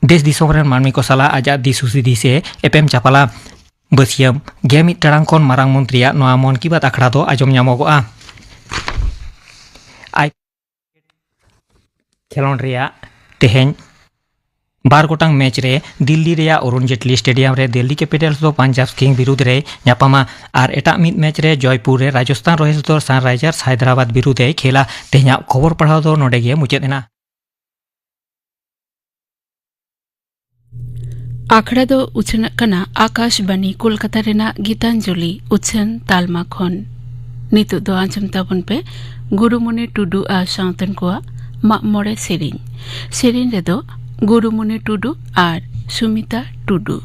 ᱫᱮᱥ ᱫᱤᱥᱚᱢ ᱨᱮᱱ ᱢᱟᱹᱱᱢᱤ ᱠᱚ ᱥᱟᱞᱟᱜ ᱟᱡᱟᱜ ᱫᱤᱥ ᱦᱩᱫᱤᱥ ᱮ ᱮᱯᱮᱢ ᱪᱟᱯᱟᱞᱟ᱾ ᱵᱟᱹᱥᱭᱟᱹᱢ ᱜᱮᱞ ᱢᱤᱫ ᱴᱟᱲᱟᱝ ᱠᱷᱚᱱ ᱢᱟᱨᱟᱝ ᱢᱚᱱᱛᱨᱤᱭᱟᱜ ᱱᱚᱣᱟ ᱢᱚᱱ ᱠᱤ ᱵᱟᱛ ᱟᱠᱷᱲᱟ ᱫᱚ ᱟᱸᱡᱚᱢ ᱧᱟᱢᱚᱜᱚᱜᱼᱟ᱾ ᱟᱭ ᱠᱷᱮᱞᱳᱸᱰ ᱨᱮᱭᱟᱜ ᱛᱮᱦᱮᱧ ᱵᱟᱨ ᱜᱚᱴᱟᱝ ᱢᱮᱪ ᱨᱮ ᱫᱤᱞᱞᱤ ᱨᱮᱭᱟᱜ ᱚᱨᱩᱱ ᱡᱮᱴᱞᱤ ᱥᱴᱮᱰᱤᱭᱟᱢ ᱨᱮ ᱫᱤᱞᱞᱤ ᱠᱮᱯᱤᱴᱟᱞᱥ ᱫᱚ ᱯᱟᱧᱡᱟᱵᱽ ᱠᱤᱝ ᱵᱤᱨᱩᱫᱽ ᱨᱮᱭ ᱧᱟᱯᱟᱢᱟ ᱟᱨ ᱮᱴᱟᱜ ᱢᱤᱫ ᱢᱮᱪ ᱨᱮ ᱡᱚᱭᱯᱩᱨ ᱨᱮ ᱨᱟᱡᱚᱥᱛᱷᱟᱱ ᱨᱚᱭᱮᱞᱥ ᱫᱚ ᱥᱟᱱᱨᱟᱭᱡᱟᱨᱥ ᱦᱟᱭᱫᱨᱟᱵᱟᱫᱽ ᱵᱤᱨᱩᱫᱽ ᱮᱭ ᱠᱷᱮᱞᱟ᱾ ᱛᱮᱦᱮᱧᱟᱜ ᱠᱷᱚᱵᱚᱨ ᱯᱟᱲᱦᱟᱣ ᱫᱚ ᱱᱚᱰᱮ ᱜᱮ ᱢᱩᱪᱟᱹᱫ ᱮᱱᱟ᱾ ᱟᱠᱷᱲᱟ ᱫᱚ ᱩᱪᱷᱟᱹᱱᱚᱜ ᱠᱟᱱᱟ ᱟᱠᱟᱥᱵᱟᱱᱤ ᱠᱳᱞᱠᱟᱛᱟ ᱨᱮᱱᱟᱜ ᱜᱤᱛᱟᱧᱡᱚᱞᱤ ᱩᱪᱷᱟᱹᱱ ᱛᱟᱞᱢᱟ ᱠᱷᱚᱱ᱾ ᱱᱤᱛᱚᱜ ᱫᱚ ᱟᱸᱡᱚᱢ ᱛᱟᱵᱚᱱ ᱯᱮ ᱜᱩᱨᱩᱢᱩᱱᱤ ᱴᱩᱰᱩ ᱟᱨ ᱥᱟᱶᱛᱮᱱ ᱠᱚᱣᱟᱜ ᱢᱟᱜ ᱢᱚᱬᱮ ᱥᱮᱨᱮᱧ᱾ ᱥᱮᱨᱮᱧ ᱨᱮᱫᱚ ᱜᱩᱨᱩᱢᱩᱱᱤ ᱴᱩᱰᱩ ᱟᱨ ᱥᱩᱢᱤᱛᱟ ᱴᱩᱰᱩ᱾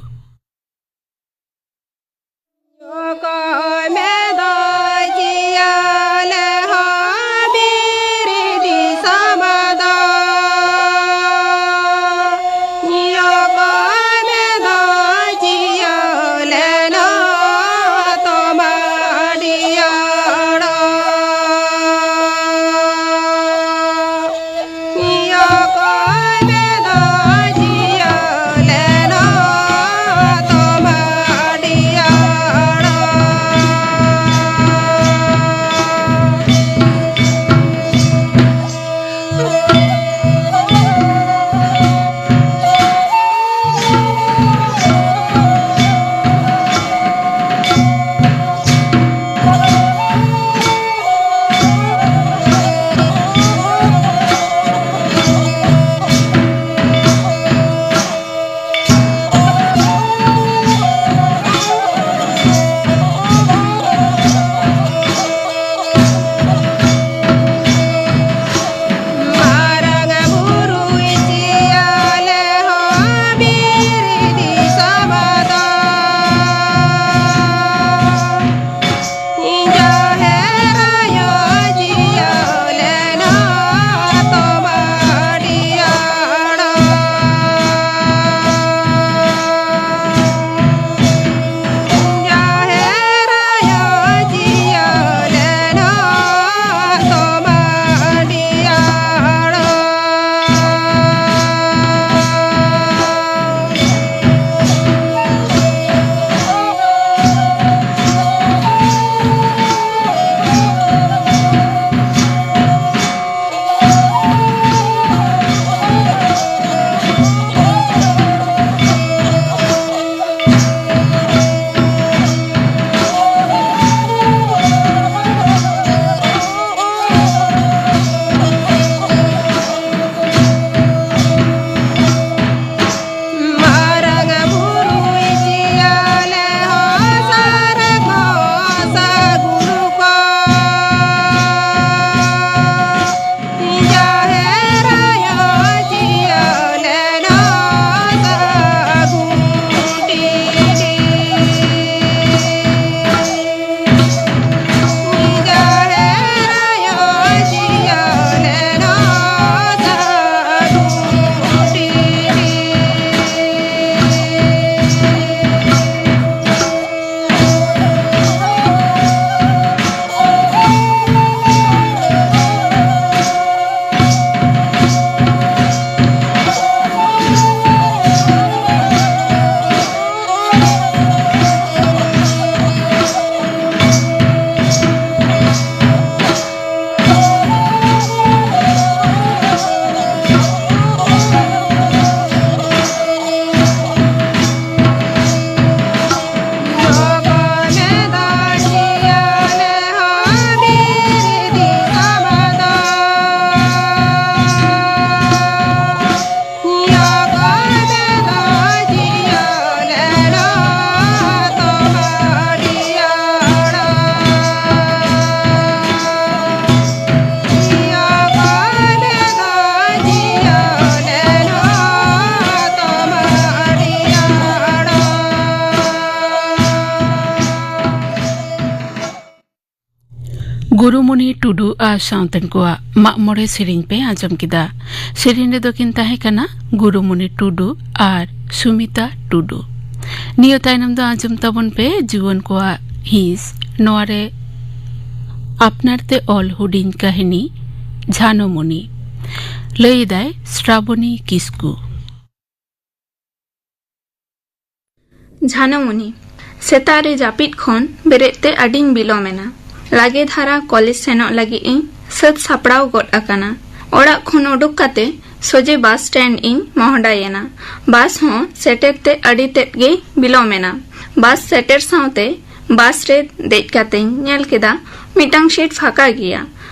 ᱜᱩᱨᱩᱢᱩᱱᱤ ᱴᱩᱰᱩ ᱟᱨ ᱥᱟᱶᱛᱮᱱ ᱠᱚᱣᱟᱜ ᱢᱟᱜ ᱢᱚᱬᱮ ᱥᱮᱨᱮᱧ ᱯᱮ ᱟᱸᱡᱚᱢ ᱠᱮᱫᱟ᱾ ᱥᱮᱨᱮᱧ ᱨᱮᱫᱚ ᱠᱤᱱ ᱛᱟᱦᱮᱸ ᱠᱟᱱᱟ ᱜᱩᱨᱩᱢᱩᱱᱤ ᱴᱩᱰᱩ ᱟᱨ ᱥᱩᱢᱤᱛᱟ ᱴᱩᱰᱩ᱾ ᱱᱤᱭᱟᱹ ᱛᱟᱭᱱᱚᱢ ᱫᱚ ᱟᱸᱡᱚᱢ ᱛᱟᱵᱚᱱ ᱯᱮ ᱡᱩᱣᱟᱹᱱ ᱠᱚᱣᱟᱜ ᱦᱤᱸᱥ, ᱱᱚᱣᱟ ᱨᱮ ᱟᱯᱱᱟᱨ ᱛᱮ ᱚᱞ ᱦᱩᱰᱤᱧ ᱠᱟᱹᱦᱱᱤ ᱡᱷᱟᱱᱚᱢᱩᱱᱤ᱾ ᱞᱟᱹᱭ ᱮᱫᱟᱭ ᱥᱨᱟᱵᱚᱱᱤ ᱠᱤᱥᱠᱩ᱾ ᱡᱷᱟᱱᱚᱢᱩᱱᱤ᱾ ᱥᱮᱛᱟᱜ ᱨᱮ ᱡᱟᱹᱯᱤᱫ ᱠᱷᱚᱱ ᱵᱮᱨᱮᱫ ᱛᱮ ᱟᱹᱰᱤᱧ ᱵᱤᱞᱚᱢ ᱮᱱᱟ᱾ ᱞᱟᱜᱮ ᱫᱷᱟᱨᱟ ᱠᱚᱞᱮᱡᱽ ᱥᱮᱱᱚᱜ ᱞᱟᱹᱜᱤᱫ ᱤᱧ ᱥᱟᱹᱛ ᱥᱟᱯᱲᱟᱣ ᱜᱚᱫ ᱟᱠᱟᱱᱟ᱾ ᱚᱲᱟᱜ ᱠᱷᱚᱱ ᱩᱰᱩᱠ ᱠᱟᱛᱮ ᱥᱚᱡᱷᱮ ᱵᱟᱥ ᱥᱴᱮᱱᱰ ᱤᱧ ᱢᱚᱦᱰᱟᱭᱮᱱᱟ᱾ ᱵᱟᱥ ᱦᱚᱸ ᱥᱮᱴᱮᱨ ᱛᱮ ᱟᱹᱰᱤ ᱛᱮᱫ ᱜᱮ ᱵᱤᱞᱚᱢ ᱮᱱᱟ᱾ ᱵᱟᱥ ᱥᱮᱴᱮᱨ ᱥᱟᱶᱛᱮ ᱵᱟᱥ ᱨᱮ ᱫᱮᱡ ᱠᱟᱛᱮᱧ ᱧᱮᱞ ᱠᱮᱫᱟ ᱢᱤᱫᱴᱟᱝ ᱥᱤᱴ ᱯᱷᱟᱸᱠᱟ ᱜᱮᱭᱟ᱾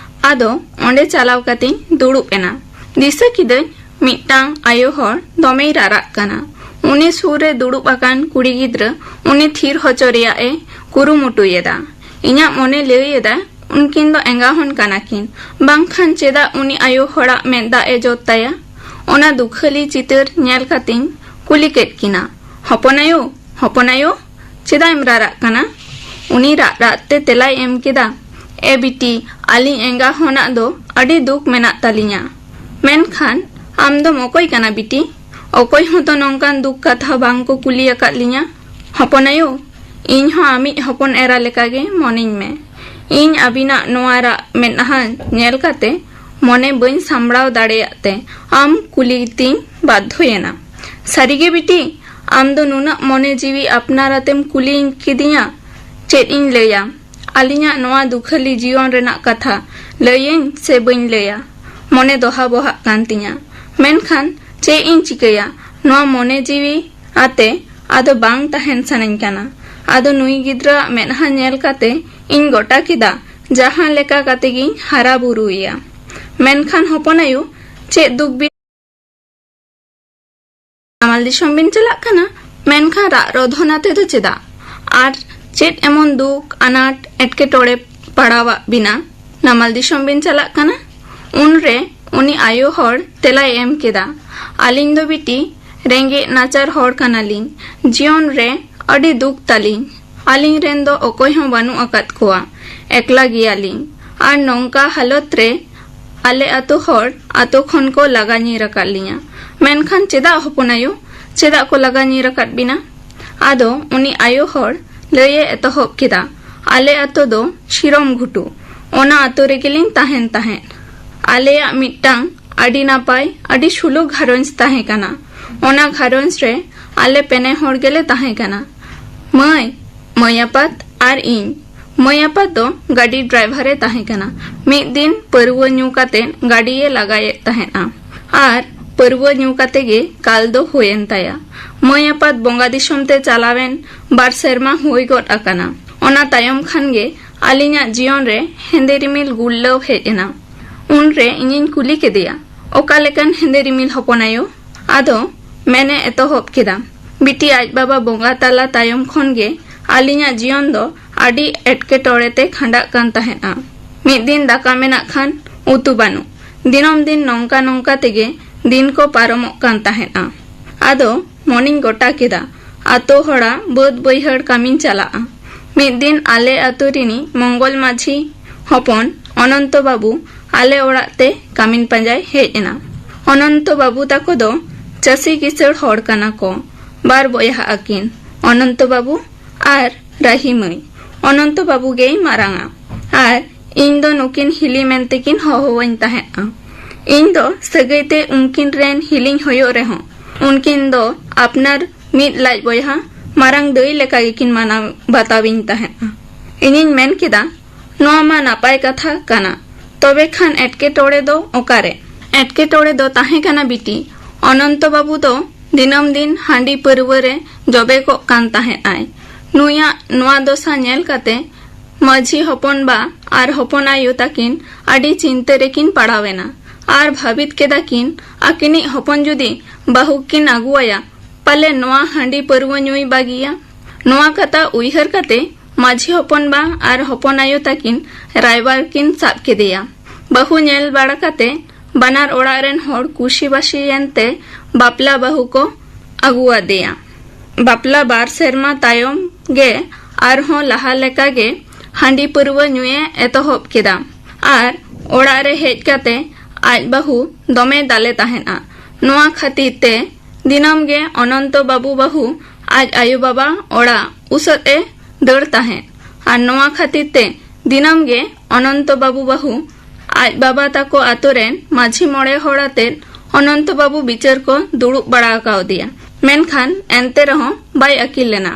ᱟᱫᱚ ᱚᱸᱰᱮ ᱪᱟᱞᱟᱣ ᱠᱟᱛᱮᱧ ᱫᱩᱲᱩᱵ ᱮᱱᱟ᱾ ᱫᱤᱥᱟᱹ ᱠᱤᱫᱟᱹᱧ ᱢᱤᱫᱴᱟᱝ ᱟᱭᱳ ᱦᱚᱲ ᱫᱚᱢᱮᱭ ᱨᱟᱨᱟᱜ ᱠᱟᱱᱟ᱾ ᱩᱱᱤ ᱥᱩᱨ ᱨᱮ ᱫᱩᱲᱩᱵ ᱟᱠᱟᱱ ᱠᱩᱲᱤ ᱜᱤᱫᱽᱨᱟᱹ ᱩᱱᱤ ᱛᱷᱤᱨ ᱦᱚᱪᱚ ᱨᱮᱭᱟᱜ ᱮ ᱠᱩᱨᱩᱢᱩᱴᱩᱭᱮᱫᱟ᱾ ᱤᱧᱟᱜ ᱢᱚᱱᱮ ᱞᱟᱹᱭ ᱮᱫᱟ ᱩᱱᱠᱤᱱ ᱫᱚ ᱮᱸᱜᱟ ᱦᱚᱱ ᱠᱟᱱᱟ ᱠᱤᱱ, ᱵᱟᱝᱠᱷᱟᱱ ᱪᱮᱫᱟᱜ ᱩᱱᱤ ᱟᱭᱳ ᱦᱚᱲᱟᱜ ᱢᱮᱫ ᱫᱟᱜ ᱮ ᱡᱚᱫ ᱛᱟᱭᱟ? ᱚᱱᱟ ᱫᱩᱠᱷᱟᱹᱞᱤ ᱪᱤᱛᱟᱹᱨ ᱧᱮᱞ ᱠᱟᱛᱮᱧ ᱠᱩᱞᱤ ᱠᱮᱫ ᱠᱤᱱᱟ, "ᱦᱚᱯᱚᱱ ᱟᱭᱳ, ᱦᱚᱯᱚᱱ ᱟᱭᱳ, ᱪᱮᱫᱟᱜ ᱮᱢ ᱨᱟᱨᱟᱜ ᱠᱟᱱᱟ?" ᱩᱱᱤ ᱨᱟᱜ ᱨᱟᱜ ᱛᱮ ᱛᱮᱞᱟᱭ ᱮᱢ ᱠᱮᱫᱟ, "ᱮ ᱵᱤᱴᱤ, ᱟᱹᱞᱤᱧ ᱮᱸᱜᱟ ᱦᱚᱱᱟᱜ ᱫᱚ ᱟᱹᱰᱤ ᱫᱩᱠ ᱢᱮᱱᱟᱜ ᱛᱟᱹᱞᱤᱧᱟ᱾ ᱢᱮᱱᱠᱷᱟᱱ ᱟᱢ ᱫᱚᱢ ᱚᱠᱚᱭ ᱠᱟᱱᱟ ᱵᱤᱴᱤ? ᱚᱠᱚᱭ ᱦᱚᱸᱛᱚ ᱱᱚᱝᱠᱟᱱ ᱫᱩᱠ ᱠᱟᱛᱷᱟ ᱵᱟᱝ ᱠᱚ ᱠᱩᱞᱤ ᱟᱠᱟᱫ ᱞᱤᱧᱟ᱾ ᱦᱚᱯᱚᱱ ᱟᱭᱳ, ᱤᱧ ᱦᱚᱸ ᱟᱢᱤᱡ ᱦᱚᱯᱚᱱ ᱮᱨᱟ ᱞᱮᱠᱟᱜᱮ ᱢᱚᱱᱮᱧ ᱢᱮ᱾ ᱤᱧ ᱟᱹᱵᱤᱱᱟᱜ ᱱᱚᱣᱟ ᱨᱟᱜ ᱢᱮᱫᱦᱟ ᱧᱮᱞ ᱠᱟᱛᱮ ᱢᱚᱱᱮ ᱵᱟᱹᱧ ᱥᱟᱢᱵᱲᱟᱣ ᱫᱟᱲᱮᱭᱟᱜ ᱛᱮ ᱟᱢ ᱠᱩᱞᱤ ᱛᱤᱧ ᱵᱟᱫᱽᱫᱷᱚᱭᱮᱱᱟ᱾ ᱥᱟᱹᱨᱤᱜᱮ ᱵᱤᱴᱤ, ᱟᱢ ᱫᱚ ᱱᱩᱱᱟᱹᱜ ᱢᱚᱱᱮ ᱡᱤᱣᱤ ᱟᱯᱱᱟᱨ ᱟᱛᱮᱢ ᱠᱩᱞᱤ ᱠᱤᱫᱤᱧᱟ? ᱪᱮᱫ ᱤᱧ ᱞᱟᱹᱭᱟ? ᱟᱹᱞᱤᱧᱟᱜ ᱱᱚᱣᱟ ᱫᱩᱠᱷᱟᱹᱞᱤ ᱡᱤᱭᱚᱱ ᱨᱮᱱᱟᱜ ᱠᱟᱛᱷᱟ ᱞᱟᱹᱭᱟᱹᱧ ᱥᱮ ᱵᱟᱹᱧ ᱞᱟᱹᱭᱟ? ᱢᱚᱱᱮ ᱫᱚᱦᱟ ᱵᱚᱦᱟᱜ ᱠᱟᱱ ᱛᱤᱧᱟ᱾ ᱢᱮᱱᱠᱷᱟᱱ ᱪᱮᱫ ᱤᱧ ᱪᱤᱠᱟᱹᱭᱟ? ᱱᱚᱣᱟ ᱢᱚᱱᱮ ᱡᱤᱣᱤ ᱟᱛᱮ ᱟᱫᱚ ᱵᱟᱝ ᱛᱟᱦᱮᱱ ᱥᱟᱱᱟᱧ ᱠᱟᱱᱟ᱾ ᱟᱫᱚ ᱱᱩᱭ ᱜᱤᱫᱽᱨᱟᱹᱣᱟᱜ ᱢᱮᱫᱦᱟ ᱧᱮᱞ ᱠᱟᱛᱮ ᱤᱧ ᱜᱚᱴᱟ ᱠᱮᱫᱟ, ᱡᱟᱦᱟᱸ ᱞᱮᱠᱟ ᱠᱟᱛᱮ ᱜᱤᱧ ᱦᱟᱨᱟ ᱵᱩᱨᱩᱭᱮᱭᱟ᱾ ᱢᱮᱱᱠᱷᱟᱱ ᱦᱚᱯᱚᱱ ᱟᱭᱳ, ᱪᱮᱫ ᱫᱩᱠ ᱵᱤᱱ ᱱᱟᱢᱟᱞ ᱫᱤᱥᱚᱢ ᱵᱤᱱ ᱪᱟᱞᱟᱜ ᱠᱟᱱᱟ, ᱢᱮᱱᱠᱷᱟᱱ ᱨᱟᱜ ᱨᱚᱫᱷᱚᱱ ᱟᱛᱮ ᱫᱚ ᱪᱮᱫᱟᱜ? ᱟᱨ ᱪᱮᱫ ᱮᱢᱚᱱ ᱫᱩᱠ, ᱟᱱᱟᱴ, ᱮᱴᱠᱮᱴᱚᱬᱮ ᱯᱟᱲᱟᱣᱟᱜ ᱵᱤᱱᱟ? ᱱᱟᱢᱟᱞ ᱫᱤᱥᱚᱢ ᱵᱤᱱ ᱪᱟᱞᱟᱜ ᱠᱟᱱᱟ?" ᱩᱱᱨᱮ ᱩᱱᱤ ᱟᱭᱳ ᱦᱚᱲ ᱛᱮᱞᱟᱭ ᱮᱢ ᱠᱮᱫᱟ, "ᱟᱹᱞᱤᱧ ᱫᱚ ᱵᱤᱴᱤ ᱨᱮᱸᱜᱮᱡ ᱱᱟᱪᱟᱨ ᱦᱚᱲ ᱠᱟᱱᱟᱞᱤᱧ᱾ ᱡᱤᱭᱚᱱ ᱨᱮ ᱟᱹᱰᱤ ᱫᱩᱠ ᱛᱟᱹᱞᱤᱧ᱾ ᱟᱹᱞᱤᱧ ᱨᱮᱱ ᱫᱚ ᱚᱠᱚᱭ ᱦᱚᱸ ᱵᱟᱹᱱᱩᱜ ᱟᱠᱟᱫ ᱠᱚᱣᱟ᱾ ᱮᱠᱞᱟ ᱜᱮᱭᱟᱞᱤᱧ᱾ ᱟᱨ ᱱᱚᱝᱠᱟ ᱦᱟᱞᱚᱛ ᱨᱮ ᱟᱞᱮ ᱟᱛᱳ ᱦᱚᱲ ᱟᱛᱳ ᱠᱷᱚᱱ ᱠᱚ ᱞᱟᱜᱟ ᱧᱤᱨ ᱟᱠᱟᱫ ᱞᱤᱧᱟ᱾ ᱢᱮᱱᱠᱷᱟᱱ ᱪᱮᱫᱟᱜ ᱦᱚᱯᱚᱱ ᱟᱭᱳ? ᱪᱮᱫᱟᱜ ᱠᱚ ᱞᱟᱜᱟ ᱧᱤᱨ ᱟᱠᱟᱫ ᱵᱤᱱᱟ? ᱟᱫᱚ ᱩᱱᱤ ᱟᱭᱳ ᱦᱚᱲ ᱞᱟᱹᱭᱮ ᱮᱛᱚᱦᱚᱵ ᱠᱮᱫᱟ, ᱟᱞᱮ ᱟᱛᱳ ᱫᱚ ᱥᱤᱨᱚᱢ ᱜᱷᱩᱴᱩ, ᱚᱱᱟ ᱟᱛᱳ ᱨᱮᱜᱮᱞᱤᱧ ᱛᱟᱦᱮᱱ ᱛᱟᱦᱮᱸᱫ᱾ ᱟᱞᱮᱭᱟᱜ ᱢᱤᱫᱴᱟᱝ ᱟᱹᱰᱤ ᱱᱟᱯᱟᱭ, ᱟᱹᱰᱤ ᱥᱩᱞᱩᱠ ᱜᱷᱟᱨᱚᱸᱡᱽ ᱛᱟᱦᱮᱸ ᱠᱟᱱᱟ᱾ ᱚᱱᱟ ᱜᱷᱟᱨᱚᱸᱡᱽ ᱨᱮ ᱟᱞᱮ ᱯᱮᱱᱮ ᱦᱚᱲ ᱜᱮᱞᱮ ᱛᱟᱦᱮᱸ ᱠᱟᱱᱟ, ᱢᱟᱹᱭ, ᱢᱟᱹᱭ ᱟᱯᱟᱛ ᱟᱨ ᱤᱧ᱾ ᱢᱟᱹᱭ ᱟᱯᱟᱛ ᱫᱚ ᱜᱟᱹᱰᱤ ᱰᱨᱟᱭᱵᱷᱟᱨ ᱮ ᱛᱟᱦᱮᱸ ᱠᱟᱱᱟ᱾ ᱢᱤᱫ ᱫᱤᱱ ᱯᱟᱹᱨᱣᱟᱹ ᱧᱩ ᱠᱟᱛᱮ ᱜᱟᱹᱰᱤᱭᱮ ᱞᱟᱜᱟᱭᱮᱫ ᱛᱟᱦᱮᱸᱫᱼᱟ ᱟᱨ ᱯᱟᱹᱨᱣᱟᱹ ᱧᱩ ᱠᱟᱛᱮ ᱜᱮ ᱠᱟᱞ ᱫᱚ ᱦᱩᱭᱮᱱ ᱛᱟᱭᱟ᱾ ᱢᱟᱹᱭ ᱟᱯᱟᱛ ᱵᱚᱸᱜᱟ ᱫᱤᱥᱚᱢ ᱛᱮ ᱪᱟᱞᱟᱣᱮᱱ ᱵᱟᱨ ᱥᱮᱨᱢᱟ ᱦᱩᱭ ᱜᱚᱫ ᱟᱠᱟᱱᱟ᱾ ᱚᱱᱟ ᱛᱟᱭᱚᱢ ᱠᱷᱟᱱ ᱜᱮ ᱟᱹᱞᱤᱧᱟᱜ ᱡᱤᱭᱚᱱ ᱨᱮ ᱦᱮᱸᱫᱮ ᱨᱤᱢᱤᱞ ᱜᱩᱨᱞᱟᱹᱣ ᱦᱮᱡ ᱮᱱᱟ᱾ ᱩᱱᱨᱮ ᱤᱧᱤᱧ ᱠᱩᱞᱤ ᱠᱮᱫᱮᱭᱟ, "ᱚᱠᱟ ᱞᱮᱠᱟᱱ ᱦᱮᱸᱫᱮ ᱨᱤᱢᱤᱞ, ᱦᱚᱯᱚᱱ ᱟᱭᱳ?" ᱟᱫᱚ ᱢᱮᱱᱮ ᱮᱛᱚᱦᱚᱵ ᱠᱮᱫᱟ, ᱵᱤᱴᱤ, ᱟᱡ ᱵᱟᱵᱟ ᱵᱚᱸᱜᱟ ᱛᱟᱞᱟ ᱛᱟᱭᱚᱢ ᱠᱷᱚᱱ ᱜᱮ ᱟᱹᱞᱤᱧᱟᱜ ᱡᱤᱭᱚᱱ ᱫᱚ ᱟᱹᱰᱤ ᱮᱴᱠᱮᱴᱚᱬᱮ ᱛᱮ ᱠᱷᱟᱸᱰᱟᱜ ᱠᱟᱱ ᱛᱟᱦᱮᱸᱫᱼᱟ᱾ ᱢᱤᱫ ᱫᱤᱱ ᱫᱟᱠᱟ ᱢᱮᱱᱟᱜ ᱠᱷᱟᱱ ᱩᱛᱩ ᱵᱟᱹᱱᱩᱜ᱾ ᱫᱤᱱᱟᱹᱢ ᱫᱤᱱ ᱱᱚᱝᱠᱟ ᱱᱚᱝᱠᱟ ᱛᱮᱜᱮ ᱫᱤᱱ ᱠᱚ ᱯᱟᱨᱚᱢᱚᱜ ᱠᱟᱱ ᱛᱟᱦᱮᱸᱫᱼᱟ᱾ ᱟᱫᱚ ᱢᱚᱱᱤᱧ ᱜᱚᱴᱟ ᱠᱮᱫᱟ, ᱟᱛᱳ ᱦᱚᱲᱟᱜ ᱵᱟᱹᱫᱽ ᱵᱟᱹᱭᱦᱟᱹᱲ ᱠᱟᱹᱢᱤᱧ ᱪᱟᱞᱟᱜᱼᱟ᱾ ᱢᱤᱫ ᱫᱤᱱ ᱟᱞᱮ ᱟᱛᱳ ᱨᱤᱱᱤᱡ ᱢᱚᱝᱜᱚᱞ ᱢᱟᱹᱡᱷᱤ ᱦᱚᱯᱚᱱ ᱚᱱᱚᱱᱛᱚ ᱵᱟᱹᱵᱩ ᱟᱞᱮ ᱚᱲᱟᱜ ᱛᱮ ᱠᱟᱹᱢᱤᱱ ᱯᱟᱸᱡᱟᱭ ᱦᱮᱡ ᱮᱱᱟ᱾ ᱚᱱᱚᱱᱛᱚ ᱵᱟᱹᱵᱩ ᱛᱟᱠᱚ ᱫᱚ ᱪᱟᱹᱥᱤ ᱠᱤᱥᱟᱹᱲ ᱦᱚᱲ ᱠᱟᱱᱟ ᱠᱚ᱾ ᱵᱟᱨ ᱵᱚᱭᱦᱟ ᱟᱹᱠᱤᱱ, ᱚᱱᱚᱱᱛᱚ ᱵᱟᱹᱵᱩ ᱟᱨ ᱨᱟᱦᱤ ᱢᱟᱹᱭ᱾ ᱚᱱᱚᱱᱛᱚ ᱵᱟᱹᱵᱩ ᱜᱮᱭ ᱢᱟᱨᱟᱝᱟ ᱟᱨ ᱤᱧ ᱫᱚ ᱱᱩᱠᱤᱱ ᱦᱤᱞᱤ ᱢᱮᱱᱛᱮᱠᱤᱱ ᱦᱚᱦᱚᱣᱟᱹᱧ ᱛᱟᱦᱮᱸᱫᱼᱟ᱾ ᱤᱧ ᱫᱚ ᱥᱟᱹᱜᱟᱹᱭ ᱛᱮ ᱩᱱᱠᱤᱱ ᱨᱮᱱ ᱦᱤᱞᱤᱧ ᱦᱩᱭᱩᱜ ᱨᱮᱦᱚᱸ, ᱩᱱᱠᱤᱱ ᱫᱚ ᱟᱯᱱᱟᱨ ᱢᱤᱫ ᱞᱟᱡ ᱵᱚᱭᱦᱟ ᱢᱟᱨᱟᱝ ᱫᱟᱹᱭ ᱞᱮᱠᱟ ᱜᱮᱠᱤᱱ ᱢᱟᱱᱟᱣ ᱵᱟᱛᱟᱣᱤᱧ ᱛᱟᱦᱮᱸᱫᱼᱟ᱾ ᱤᱧᱤᱧ ᱢᱮᱱ ᱠᱮᱫᱟ, "ᱱᱚᱣᱟ ᱢᱟ ᱱᱟᱯᱟᱭ ᱠᱟᱛᱷᱟ ᱠᱟᱱᱟ, ᱛᱚᱵᱮ ᱠᱷᱟᱱ ᱮᱴᱠᱮᱴᱚᱬᱮ ᱫᱚ ᱚᱠᱟᱨᱮ?" ᱮᱴᱠᱮᱴᱚᱬᱮ ᱫᱚ ᱛᱟᱦᱮᱸ ᱠᱟᱱᱟ ᱵᱤᱴᱤ, ᱚᱱᱚᱱᱛᱚ ᱵᱟᱹᱵᱩ ᱫᱚ ᱫᱤᱱᱟᱹᱢ ᱫᱤᱱ ᱦᱟᱺᱰᱤ ᱯᱟᱹᱨᱣᱟᱹ ᱨᱮ ᱡᱚᱵᱮ ᱠᱚᱜ ᱠᱟᱱ ᱛᱟᱦᱮᱸᱫ ᱟᱭ᱾ ᱱᱩᱭᱟᱜ ᱱᱚᱣᱟ ᱫᱚᱥᱟ ᱧᱮᱞ ᱠᱟᱛᱮ ᱢᱟᱹᱡᱷᱤ ᱦᱚᱯᱚᱱ ᱵᱟ ᱟᱨ ᱦᱚᱯᱚᱱ ᱟᱭᱳ ᱛᱟᱹᱠᱤᱱ ᱟᱹᱰᱤ ᱪᱤᱱᱛᱟᱹ ᱨᱮᱠᱤᱱ ᱯᱟᱲᱟᱣ ᱮᱱᱟ ᱟᱨ ᱵᱷᱟᱹᱵᱤᱛ ᱠᱮᱫᱟ ᱠᱤᱱ, ᱟᱹᱠᱤᱱᱤᱡ ᱦᱚᱯᱚᱱ ᱡᱩᱫᱤ ᱵᱟᱹᱦᱩ ᱠᱤᱱ ᱟᱹᱜᱩᱣᱟᱭᱟ, ᱯᱟᱞᱮ ᱱᱚᱣᱟ ᱦᱟᱺᱰᱤ ᱯᱟᱹᱨᱣᱟᱹ ᱧᱩᱭ ᱵᱟᱹᱜᱤᱭᱟ᱾ ᱱᱚᱣᱟ ᱠᱟᱛᱷᱟ ᱩᱭᱦᱟᱹᱨ ᱠᱟᱛᱮ ᱢᱟᱹᱡᱷᱤ ᱦᱚᱯᱚᱱ ᱵᱟ ᱟᱨ ᱦᱚᱯᱚᱱ ᱟᱭᱳ ᱛᱟᱹᱠᱤᱱ ᱨᱟᱭᱵᱟᱨ ᱠᱤᱱ ᱥᱟᱵ ᱠᱮᱫᱮᱭᱟ᱾ ᱵᱟᱹᱦᱩ ᱧᱮᱞ ᱵᱟᱲᱟ ᱠᱟᱛᱮ ᱵᱟᱱᱟᱨ ᱚᱲᱟᱜ ᱨᱮᱱ ᱦᱚᱲ ᱠᱩᱥᱤᱵᱟᱹᱥᱤᱭᱮᱱ ᱛᱮ ᱵᱟᱯᱞᱟ ᱵᱟᱹᱦᱩ ᱠᱚ ᱟᱹᱜᱩᱣᱟᱫᱮᱭᱟ᱾ ᱵᱟᱯᱞᱟ ᱵᱟᱨ ᱥᱮᱨᱢᱟ ᱛᱟᱭᱚᱢ ᱜᱮ ᱟᱨᱦᱚᱸ ᱞᱟᱦᱟ ᱞᱮᱠᱟ ᱜᱮ ᱦᱟᱺᱰᱤ ᱯᱟᱹᱨᱣᱟᱹ ᱧᱩᱭᱮ ᱮᱛᱚᱦᱚᱵ ᱠᱮᱫᱟ᱾ ᱟᱨ ᱚᱲᱟᱜ ᱨᱮ ᱦᱮᱡ ᱠᱟᱛᱮ ᱟᱡ ᱵᱟᱹᱦᱩ ᱫᱚᱢᱮ ᱫᱟᱞᱮ ᱛᱟᱦᱮᱸᱫᱼᱟ᱾ ᱱᱚᱣᱟ ᱠᱷᱟᱹᱛᱤᱨ ᱛᱮ ᱫᱤᱱᱟᱹᱢ ᱜᱮ ᱚᱱᱚᱱᱛᱚ ᱵᱟᱹᱵᱩ ᱵᱟᱹᱦᱩ ᱟᱡ ᱟᱭᱳ ᱵᱟᱵᱟ ᱚᱲᱟᱜ ᱩᱥᱟᱹᱫ ᱮ ᱫᱟᱹᱲ ᱛᱟᱦᱮᱸᱫ᱾ ᱟᱨ ᱱᱚᱣᱟ ᱠᱷᱟᱹᱛᱤᱨ ᱛᱮ ᱫᱤᱱᱟᱹᱢ ᱜᱮ ᱚᱱᱚᱱᱛᱚ ᱵᱟᱹᱵᱩ ᱵᱟᱹᱦᱩ ᱟᱡ ᱵᱟᱵᱟ ᱛᱟᱠᱚ ᱟᱛᱳ ᱨᱮᱱ ᱢᱟᱹᱡᱷᱤ ᱢᱚᱬᱮ ᱦᱚᱲ ᱟᱛᱮᱫ ᱚᱱᱚᱱᱛᱚ ᱵᱟᱹᱵᱩ ᱵᱤᱪᱟᱹᱨ ᱠᱚ ᱫᱩᱲᱩᱵ ᱵᱟᱲᱟ ᱟᱠᱟᱣᱫᱮᱭᱟ᱾ ᱢᱮᱱᱠᱷᱟᱱ ᱮᱱᱛᱮ ᱨᱮᱦᱚᱸ ᱵᱟᱭ ᱟᱹᱠᱤᱞ ᱞᱮᱱᱟ᱾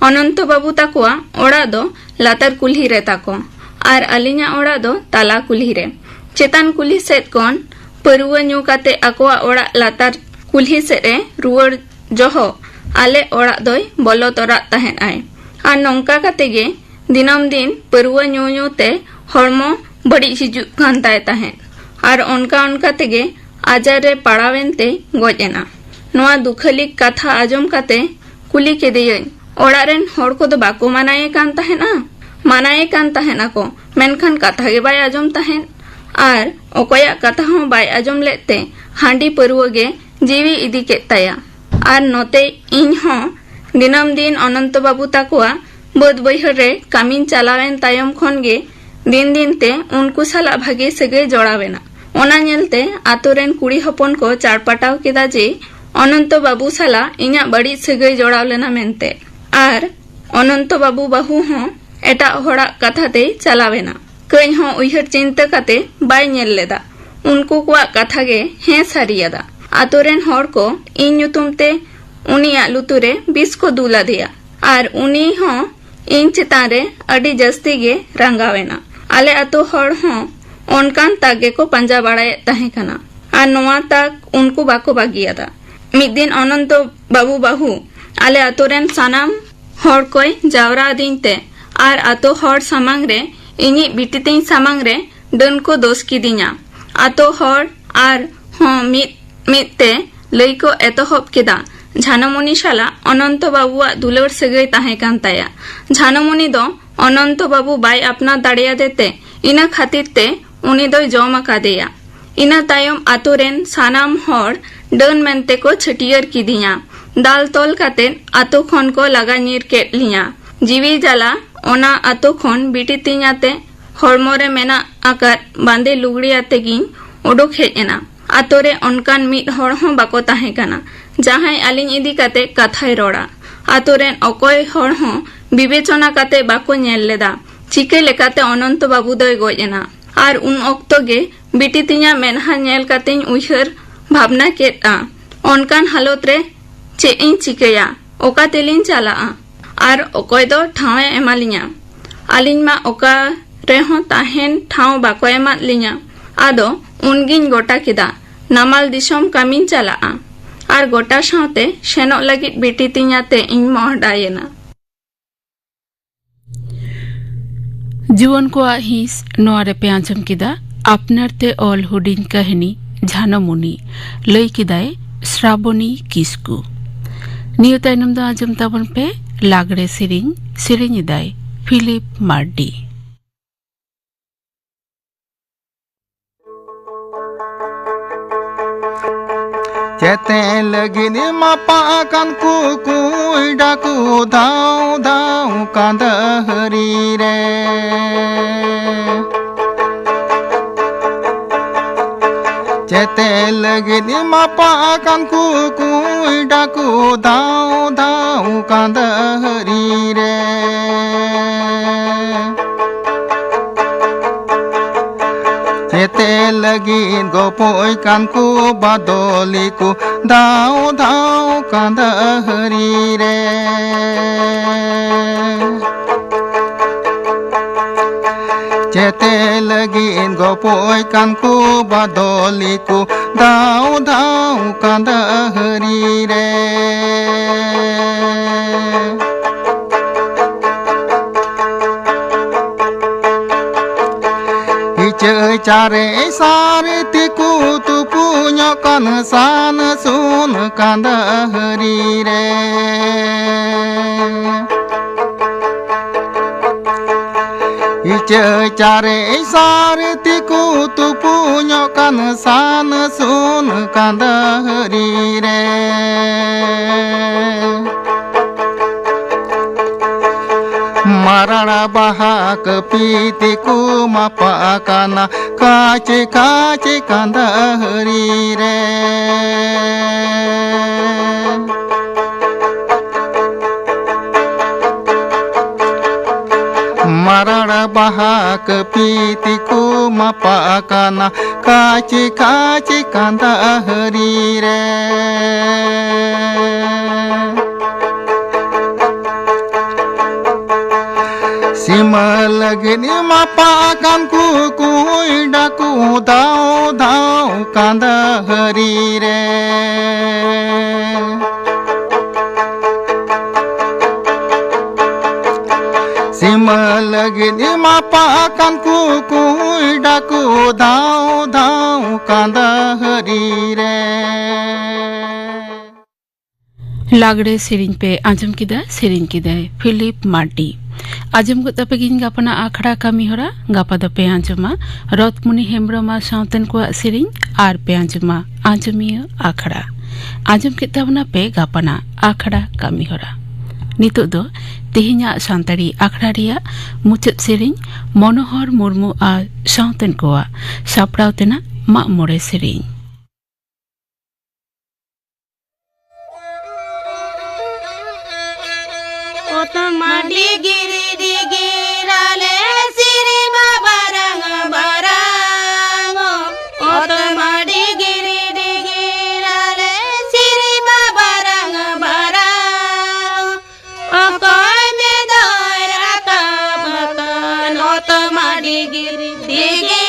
ᱚᱱᱚᱱᱛᱚ ᱵᱟᱹᱵᱩ ᱛᱟᱠᱚᱣᱟᱜ ᱚᱲᱟᱜ ᱫᱚ ᱞᱟᱛᱟᱨ ᱠᱩᱞᱦᱤ ᱨᱮ ᱛᱟᱠᱚ ᱟᱨ ᱟᱹᱞᱤᱧᱟᱜ ᱚᱲᱟᱜ ᱫᱚ ᱛᱟᱞᱟ ᱠᱩᱞᱦᱤ ᱨᱮ᱾ ᱪᱮᱛᱟᱱ ᱠᱩᱞᱦᱤ ᱥᱮᱫ ᱠᱷᱚᱱ ᱯᱟᱹᱨᱣᱟᱹ ᱧᱩ ᱠᱟᱛᱮ ᱟᱠᱚᱣᱟᱜ ᱚᱲᱟᱜ ᱞᱟᱛᱟᱨ ᱠᱩᱞᱦᱤ ᱥᱮᱫ ᱮ ᱨᱩᱣᱟᱹᱲ ᱡᱚᱦᱚᱜ ᱟᱞᱮ ᱚᱲᱟᱜ ᱫᱚᱭ ᱵᱚᱞᱚ ᱛᱚᱨᱟᱜ ᱛᱟᱦᱮᱸᱫ ᱟᱭ᱾ ᱟᱨ ᱱᱚᱝᱠᱟ ᱠᱟᱛᱮ ᱜᱮ ᱫᱤᱱᱟᱹᱢ ᱫᱤᱱ ᱯᱟᱹᱨᱣᱟᱹ ᱧᱩ ᱧᱩ ᱛᱮ ᱦᱚᱲᱢᱚ ᱵᱟᱹᱲᱤᱡ ᱦᱤᱡᱩᱜ ᱠᱟᱱ ᱛᱟᱭ ᱛᱟᱦᱮᱸᱫ᱾ ᱟᱨ ᱚᱱᱠᱟ ᱚᱱᱠᱟ ᱛᱮᱜᱮ ᱟᱡᱟᱨ ᱨᱮ ᱯᱟᱲᱟᱣᱮᱱ ᱛᱮᱭ ᱜᱚᱡ ᱮᱱᱟ᱾ ᱱᱚᱣᱟ ᱫᱩᱠᱷᱟᱹᱞᱤ ᱠᱟᱛᱷᱟ ᱟᱸᱡᱚᱢ ᱠᱟᱛᱮ ᱠᱩᱞᱤ ᱠᱮᱫᱮᱭᱟᱹᱧ, "ᱚᱲᱟᱜ ᱨᱮᱱ ᱦᱚᱲ ᱠᱚᱫᱚ ᱵᱟᱠᱚ ᱢᱟᱱᱟᱭᱮ ᱠᱟᱱ ᱛᱟᱦᱮᱸᱱᱟ?" ᱢᱟᱱᱟᱭᱮ ᱠᱟᱱ ᱛᱟᱦᱮᱸᱱᱟ ᱠᱚ, ᱢᱮᱱᱠᱷᱟᱱ ᱠᱟᱛᱷᱟ ᱜᱮ ᱵᱟᱭ ᱟᱸᱡᱚᱢ ᱛᱟᱦᱮᱸᱫ᱾ ᱟᱨ ᱚᱠᱚᱭᱟᱜ ᱠᱟᱛᱷᱟ ᱦᱚᱸ ᱵᱟᱭ ᱟᱸᱡᱚᱢ ᱞᱮᱫ ᱛᱮ ᱦᱟᱺᱰᱤ ᱯᱟᱹᱨᱣᱟᱹ ᱜᱮ ᱡᱤᱣᱤ ᱤᱫᱤ ᱠᱮᱫ ᱛᱟᱭᱟ᱾ ᱟᱨ ᱱᱚᱛᱮ ᱤᱧ ᱦᱚᱸ ᱫᱤᱱᱟᱹᱢ ᱫᱤᱱ ᱚᱱᱚᱱᱛᱚ ᱵᱟᱹᱵᱩ ᱛᱟᱠᱚᱣᱟᱜ ᱵᱟᱹᱫᱽ ᱵᱟᱹᱭᱦᱟᱹᱲ ᱨᱮ ᱠᱟᱹᱢᱤᱧ ᱪᱟᱞᱟᱣᱮᱱ ᱛᱟᱭᱚᱢ ᱠᱷᱚᱱ ᱜᱮ ᱫᱤᱱ ᱫᱤᱱ ᱛᱮ ᱩᱱᱠᱩ ᱥᱟᱞᱟᱜ ᱵᱷᱟᱜᱮ ᱥᱟᱹᱜᱟᱹᱭ ᱡᱚᱲᱟᱣ ᱮᱱᱟ᱾ ᱚᱱᱟ ᱧᱮᱞᱛᱮ ᱟᱛᱳ ᱨᱮᱱ ᱠᱩᱲᱤ ᱦᱚᱯᱚᱱ ᱠᱚ ᱪᱟᱲᱯᱟᱴᱟᱣ ᱠᱮᱫᱟ ᱡᱮ ᱚᱱᱚᱱᱛᱚ ᱵᱟᱹᱵᱩ ᱥᱟᱞᱟᱜ ᱤᱧᱟᱹᱜ ᱵᱟᱹᱲᱤᱡ ᱥᱟᱹᱜᱟᱹᱭ ᱡᱚᱲᱟᱣ ᱞᱮᱱᱟ ᱢᱮᱱᱛᱮ᱾ ᱟᱨ ᱚᱱᱚᱱᱛᱚ ᱵᱟᱹᱵᱩ ᱵᱟᱹᱦᱩ ᱦᱚᱸ ᱮᱴᱟᱜ ᱦᱚᱲᱟᱜ ᱠᱟᱛᱷᱟ ᱛᱮᱭ ᱪᱟᱞᱟᱣ ᱮᱱᱟ᱾ ᱠᱟᱹᱡ ᱦᱚᱸ ᱩᱭᱦᱟᱹᱨ ᱪᱤᱱᱛᱟᱹ ᱠᱟᱛᱮ ᱵᱟᱭ ᱧᱮᱞ ᱞᱮᱫᱟ᱾ ᱩᱱᱠᱩ ᱠᱚᱣᱟᱜ ᱠᱟᱛᱷᱟ ᱜᱮ ᱦᱮᱸ ᱥᱟᱹᱨᱤᱭᱟᱫᱟ᱾ ᱟᱛᱳ ᱨᱮᱱ ᱦᱚᱲ ᱠᱚ ᱤᱧ ᱧᱩᱛᱩᱢ ᱛᱮ ᱩᱱᱤᱭᱟᱜ ᱞᱩᱛᱩᱨ ᱨᱮ ᱵᱤᱥ ᱠᱚ ᱫᱩᱞ ᱟᱫᱮᱭᱟ᱾ ᱟᱨ ᱩᱱᱤ ᱦᱚᱸ ᱤᱧ ᱪᱮᱛᱟᱱ ᱨᱮ ᱟᱹᱰᱤ ᱡᱟᱹᱥᱛᱤ ᱜᱮ ᱨᱟᱸᱜᱟᱣ ᱮᱱᱟ᱾ ᱟᱞᱮ ᱟᱛᱳ ᱦᱚᱲ ᱦᱚᱸ ᱚᱱᱠᱟᱱ ᱛᱟᱠ ᱜᱮᱠᱚ ᱯᱟᱸᱡᱟ ᱵᱟᱲᱟᱭᱮᱫ ᱛᱟᱦᱮᱸ ᱠᱟᱱᱟ᱾ ᱟᱨ ᱱᱚᱣᱟ ᱛᱟᱠ ᱩᱱᱠᱩ ᱵᱟᱠᱚ ᱵᱟᱹᱜᱤᱭᱟᱫᱟ᱾ ᱢᱤᱫ ᱫᱤᱱ ᱚᱱᱚᱱᱛᱚ ᱵᱟᱹᱵᱩ ᱵᱟᱹᱦᱩ ᱟᱞᱮ ᱟᱛᱳ ᱨᱮᱱ ᱥᱟᱱᱟᱢ ᱦᱚᱲ ᱠᱚᱭ ᱡᱟᱣᱨᱟ ᱟᱹᱫᱤᱧ ᱛᱮ ᱟᱨ ᱟᱛᱳ ᱦᱚᱲ ᱥᱟᱢᱟᱝ ᱨᱮ ᱤᱧᱤᱡ ᱵᱤᱴᱤ ᱛᱤᱧ ᱥᱟᱢᱟᱝ ᱨᱮ ᱰᱟᱹᱱ ᱠᱚ ᱫᱳᱥ ᱠᱤᱫᱤᱧᱟ᱾ ᱟᱛᱳ ᱦᱚᱲ ᱟᱨ ᱦᱚᱸ ᱢᱤᱫ ᱢᱤᱫ ᱛᱮ ᱞᱟᱹᱭ ᱠᱚ ᱮᱛᱚᱦᱚᱵ ᱠᱮᱫᱟ, "ᱡᱷᱟᱱᱚᱢᱚᱱᱤ ᱥᱟᱞᱟᱜ ᱚᱱᱚᱱᱛᱚ ᱵᱟᱹᱵᱩᱣᱟᱜ ᱫᱩᱞᱟᱹᱲ ᱥᱟᱹᱜᱟᱹᱭ ᱛᱟᱦᱮᱸ ᱠᱟᱱ ᱛᱟᱭᱟ᱾ ᱡᱷᱟᱱᱚᱢᱚᱱᱤ ᱫᱚ ᱚᱱᱚᱱᱛᱚ ᱵᱟᱹᱵᱩ ᱵᱟᱭ ᱟᱯᱱᱟᱨ ᱫᱟᱲᱮᱭᱟᱫᱮ ᱛᱮ ᱤᱱᱟᱹ ᱠᱷᱟᱹᱛᱤᱨ ᱛᱮ ᱩᱱᱤ ᱫᱚᱭ ᱡᱚᱢ ᱟᱠᱟᱫᱮᱭᱟ᱾" ᱤᱱᱟᱹ ᱛᱟᱭᱚᱢ ᱟᱛᱳ ᱨᱮᱱ ᱥᱟᱱᱟᱢ ᱦᱚᱲ ᱰᱟᱹᱱ ᱢᱮᱱᱛᱮ ᱠᱚ ᱪᱷᱟᱹᱴᱭᱟᱹᱨ ᱠᱤᱫᱤᱧᱟ᱾ ᱫᱟᱞ ᱛᱚᱞ ᱠᱟᱛᱮ ᱟᱛᱳ ᱠᱷᱚᱱ ᱠᱚ ᱞᱟᱜᱟ ᱧᱤᱨ ᱠᱮᱫ ᱞᱤᱧᱟ᱾ ᱡᱤᱣᱤ ᱡᱟᱞᱟ ᱚᱱᱟ ᱟᱛᱳ ᱠᱷᱚᱱ ᱵᱤᱴᱤ ᱛᱤᱧ ᱟᱛᱮ ᱦᱚᱲᱢᱚ ᱨᱮ ᱢᱮᱱᱟᱜ ᱟᱠᱟᱫ ᱵᱟᱸᱫᱮ ᱞᱩᱜᱽᱲᱤ ᱟᱛᱮ ᱜᱤᱧ ᱩᱰᱩᱠ ᱦᱮᱡ ᱮᱱᱟ᱾ ᱟᱛᱳ ᱨᱮ ᱚᱱᱠᱟᱱ ᱢᱤᱫ ᱦᱚᱲ ᱦᱚᱸ ᱵᱟᱠᱚ ᱛᱟᱦᱮᱸ ᱠᱟᱱᱟ, ᱡᱟᱦᱟᱸᱭ ᱟᱹᱞᱤᱧ ᱤᱫᱤ ᱠᱟᱛᱮ ᱠᱟᱛᱷᱟᱭ ᱨᱚᱲᱟ᱾ ᱟᱛᱳ ᱨᱮᱱ ᱚᱠᱚᱭ ᱦᱚᱲ ᱦᱚᱸ ᱵᱤᱵᱮᱪᱚᱱᱟ ᱠᱟᱛᱮ ᱵᱟᱠᱚ ᱧᱮᱞ ᱞᱮᱫᱟ, ᱪᱤᱠᱟᱹ ᱞᱮᱠᱟᱛᱮ ᱚᱱᱚᱱᱛᱚ ᱵᱟᱹᱵᱩ ᱫᱚᱭ ᱜᱚᱡ ᱮᱱᱟ᱾ ᱟᱨ ᱩᱱ ᱚᱠᱛᱚ ᱜᱮ ᱵᱤᱴᱤ ᱛᱤᱧᱟᱜ ᱢᱮᱫᱦᱟ ᱧᱮᱞ ᱠᱟᱛᱮᱧ ᱩᱭᱦᱟᱹᱨ ᱵᱷᱟᱵᱽᱱᱟ ᱠᱮᱫᱼᱟ, ᱚᱱᱠᱟᱱ ᱦᱟᱞᱚᱛ ᱨᱮ ᱪᱮᱫ ᱤᱧ ᱪᱤᱠᱟᱹᱭᱟ? ᱚᱠᱟ ᱛᱮᱞᱤᱧ ᱪᱟᱞᱟᱜᱼᱟ? ᱟᱨ ᱚᱠᱚᱭ ᱫᱚ ᱴᱷᱟᱶ ᱮ ᱮᱢᱟᱞᱤᱧᱟ? ᱟᱹᱞᱤᱧ ᱢᱟ ᱚᱠᱟ ᱨᱮᱦᱚᱸ ᱛᱟᱦᱮᱱ ᱴᱷᱟᱶ ᱵᱟᱠᱚ ᱮᱢᱟᱫ ᱞᱤᱧᱟ᱾ ᱟᱫᱚ ᱩᱱᱜᱤᱧ ᱜᱚᱴᱟ ᱠᱮᱫᱟ, ᱱᱟᱢᱟᱞ ᱫᱤᱥᱚᱢ ᱠᱟᱹᱢᱤᱧ ᱪᱟᱞᱟᱜᱼᱟ᱾ ᱟᱨ ᱜᱚᱴᱟ ᱥᱟᱶᱛᱮ ᱥᱮᱱᱚᱜ ᱞᱟᱹᱜᱤᱫ ᱵᱤᱴᱤ ᱛᱤᱧ ᱟᱛᱮ ᱤᱧ ᱢᱚᱦᱰᱟᱭᱮᱱᱟ᱾ ᱡᱩᱣᱟᱹᱱ ᱠᱚᱣᱟᱜ ᱦᱤᱸᱥ ᱱᱚᱣᱟ ᱨᱮᱯᱮ ᱟᱸᱡᱚᱢ ᱠᱮᱫᱟ ᱟᱯᱱᱟᱨ ᱛᱮ ᱚᱞ ᱦᱩᱰᱤᱧ ᱠᱟᱹᱦᱱᱤ ᱡᱷᱟᱱᱚᱢᱩᱱᱤ᱾ ᱞᱟᱹᱭ ᱠᱮᱫᱟᱭ ᱥᱨᱟᱵᱚᱱᱤ ᱠᱤᱥᱠᱩ᱾ ᱱᱤᱭᱟᱹ ᱛᱟᱭᱱᱚᱢ ᱫᱚ ᱟᱸᱡᱚᱢ ᱛᱟᱵᱚᱱ ᱯᱮ ᱞᱟᱜᱽᱲᱮ ᱥᱮᱨᱮᱧ᱾ ᱥᱮᱨᱮᱧ ᱮᱫᱟᱭ ᱯᱷᱤᱞᱤᱯ ᱢᱟᱨᱰᱤ᱾ ᱪᱮᱛᱮ ᱞᱟᱹᱜᱤᱫ ᱢᱟᱯᱟ ᱟᱠᱟᱱ ᱠᱩᱠᱩᱭ ᱰᱟᱠᱩ ᱫᱷᱟᱣ ᱫᱷᱟᱣ ᱠᱟᱸᱫᱟᱦᱟᱹᱨᱤ ᱨᱮ᱾ ᱪᱮᱛᱮ ᱞᱟᱹᱜᱤᱫ ᱢᱟᱯᱟ ᱟᱠᱟᱱ ᱠᱩᱠᱩᱭ ᱰᱟᱠᱩ ᱫᱷᱟᱣ ᱫᱷᱟᱣ ᱠᱟᱸᱫᱟᱦᱟᱹᱨᱤ ᱨᱮ᱾ ᱪᱮᱛᱮ ᱞᱟᱹᱜᱤᱫ ᱜᱚᱯᱚᱡ ᱠᱟᱱ ᱠᱚ ᱵᱟᱫᱚᱞᱤ ᱠᱚ ᱫᱷᱟᱣ ᱫᱷᱟᱣ ᱠᱟᱸᱫᱟᱦᱟᱹᱨᱤ ᱨᱮ᱾ ᱪᱮᱛᱮ ᱞᱟᱹᱜᱤᱫ ᱜᱚᱯᱚᱡ ᱠᱟᱱ ᱠᱚ ᱵᱟᱫᱚᱞᱤ ᱠᱚ ᱫᱷᱟᱣ ᱫᱷᱟᱣ ᱠᱟᱸᱫᱟᱦᱟᱹᱨᱤ ᱨᱮ᱾ ᱤᱪᱟᱹ ᱪᱟᱨᱮ ᱥᱟᱨ ᱛᱤᱠᱩ ᱛᱩᱯᱩᱧᱚᱜ ᱠᱟᱱ ᱥᱟᱱ ᱥᱩᱱ ᱠᱟᱸᱫᱟᱦᱟᱹᱨᱤ ᱨᱮ᱾ ᱤᱪᱟᱹ ᱪᱟᱨᱮ ᱥᱟᱨ ᱛᱤᱠᱩ ᱛᱩᱯᱩᱧᱚᱜ ᱠᱟᱱ ᱥᱟᱱ ᱥᱩᱱ ᱠᱟᱸᱫᱟᱦᱟᱹᱨᱤ ᱨᱮ᱾ ᱢᱟᱨᱟᱲᱟ ᱵᱟᱦᱟ ᱠᱟᱹᱯᱤ ᱛᱤᱠᱩ ᱢᱟᱯᱟ ᱟᱠᱟᱱᱟ, ᱠᱟᱪᱮ ᱠᱟᱪᱮ ᱠᱟᱸᱫᱟᱦᱟᱹᱨᱤ ᱨᱮ᱾ ᱢᱟᱨᱟᱲᱟ ᱵᱟᱦᱟ ᱠᱟᱹᱯᱤ ᱛᱤᱠᱩ ᱢᱟᱯᱟ ᱟᱠᱟᱱᱟ, ᱠᱟᱪᱮ ᱠᱟᱪᱮ ᱠᱟᱸᱫᱟᱦᱟᱹᱨᱤ ᱨᱮ᱾ ᱥᱤᱢᱟᱹ ᱞᱟᱹᱜᱤᱫ ᱢᱟᱯᱟ ᱟᱠᱟᱱ ᱠᱩ ᱠᱩᱸᱭᱰᱟ ᱠᱩ ᱫᱷᱟᱣ ᱫᱷᱟᱣ ᱠᱟᱸᱫᱟᱦᱟᱹᱨᱤ ᱨᱮ᱾ ᱥᱤᱢᱟᱹ ᱞᱟᱹᱜᱤᱫ ᱢᱟᱯᱟ ᱟᱠᱟᱱ ᱠᱩ ᱠᱩᱸᱭᱰᱟ ᱠᱩ ᱫᱷᱟᱣ ᱫᱷᱟᱣ ᱠᱟᱸᱫᱟᱦᱟᱹᱨᱤ ᱨᱮ᱾ ᱞᱟᱜᱽᱲᱮ ᱥᱮᱨᱮᱧ ᱯᱮ ᱟᱸᱡᱚᱢ ᱠᱮᱫᱟ, ᱥᱮᱨᱮᱧ ᱠᱮᱫᱟᱭ ᱯᱷᱤᱞᱤᱯ ᱢᱟᱨᱰᱤ᱾ ᱟᱸᱡᱚᱢ ᱜᱚᱫ ᱛᱟᱯᱮ ᱜᱤᱧ ᱜᱟᱯᱟᱱᱟᱜ ᱟᱠᱷᱲᱟ ᱠᱟᱹᱢᱤ ᱦᱚᱨᱟ᱾ ᱜᱟᱯᱟ ᱫᱚᱯᱮ ᱟᱸᱡᱚᱢᱟ ᱨᱚᱛᱢᱩᱱᱤ ᱦᱮᱢᱵᱨᱚᱢ ᱟᱨ ᱥᱟᱶᱛᱮᱱ ᱠᱚᱣᱟᱜ ᱥᱮᱨᱮᱧ, ᱟᱨ ᱯᱮ ᱟᱸᱡᱚᱢᱟ ᱟᱸᱡᱚᱢᱤᱭᱟᱹ ᱟᱠᱷᱲᱟ᱾ ᱟᱸᱡᱚᱢ ᱠᱮᱫ ᱛᱟᱵᱚᱱᱟ ᱯᱮ ᱜᱟᱯᱟᱱᱟᱜ ᱟᱠᱷᱲᱟ ᱠᱟᱹᱢᱤ ᱦᱚᱨᱟ᱾ ᱱᱤᱛᱚᱜ ᱫᱚ ᱛᱮᱦᱮᱧᱟᱜ ᱥᱟᱱᱛᱟᱲᱤ ᱟᱠᱷᱲᱟ ᱨᱮᱭᱟᱜ ᱢᱩᱪᱟᱹᱫ ᱥᱮᱨᱮᱧ, ᱢᱚᱱᱳᱦᱚᱨ ᱢᱩᱨᱢᱩ ᱟᱨ ᱥᱟᱶᱛᱮᱱ ᱠᱚᱣᱟᱜ ᱥᱟᱯᱲᱟᱣ ᱛᱮᱱᱟᱜ ᱢᱟᱜ ᱢᱚᱬᱮ ᱥᱮᱨᱮᱧ᱾ ᱚᱛ ᱢᱟᱹᱰᱤ ᱜᱤᱨᱤ ᱰᱤᱜᱤᱨ ᱟᱞᱮ ᱥᱤᱨᱤ ᱵᱟᱵᱟᱨᱟᱝ ᱵᱟᱨᱟᱝ᱾ ᱚᱛ ᱢᱟᱹᱰᱤ ᱜᱤᱨᱤ ᱰᱤᱜᱤᱨ ᱟᱞᱮ ᱥᱤᱨᱤ ᱵᱟᱵᱟᱨᱟᱝ ᱵᱟᱨᱟᱝ᱾ ᱚᱠᱚᱭ ᱢᱮᱫᱚᱭ ᱨᱟᱠᱟᱵ ᱟᱠᱟᱱ ᱚᱛ ᱢᱟᱹᱰᱤ ᱜᱤᱨᱤ ᱰᱤᱜᱤᱨ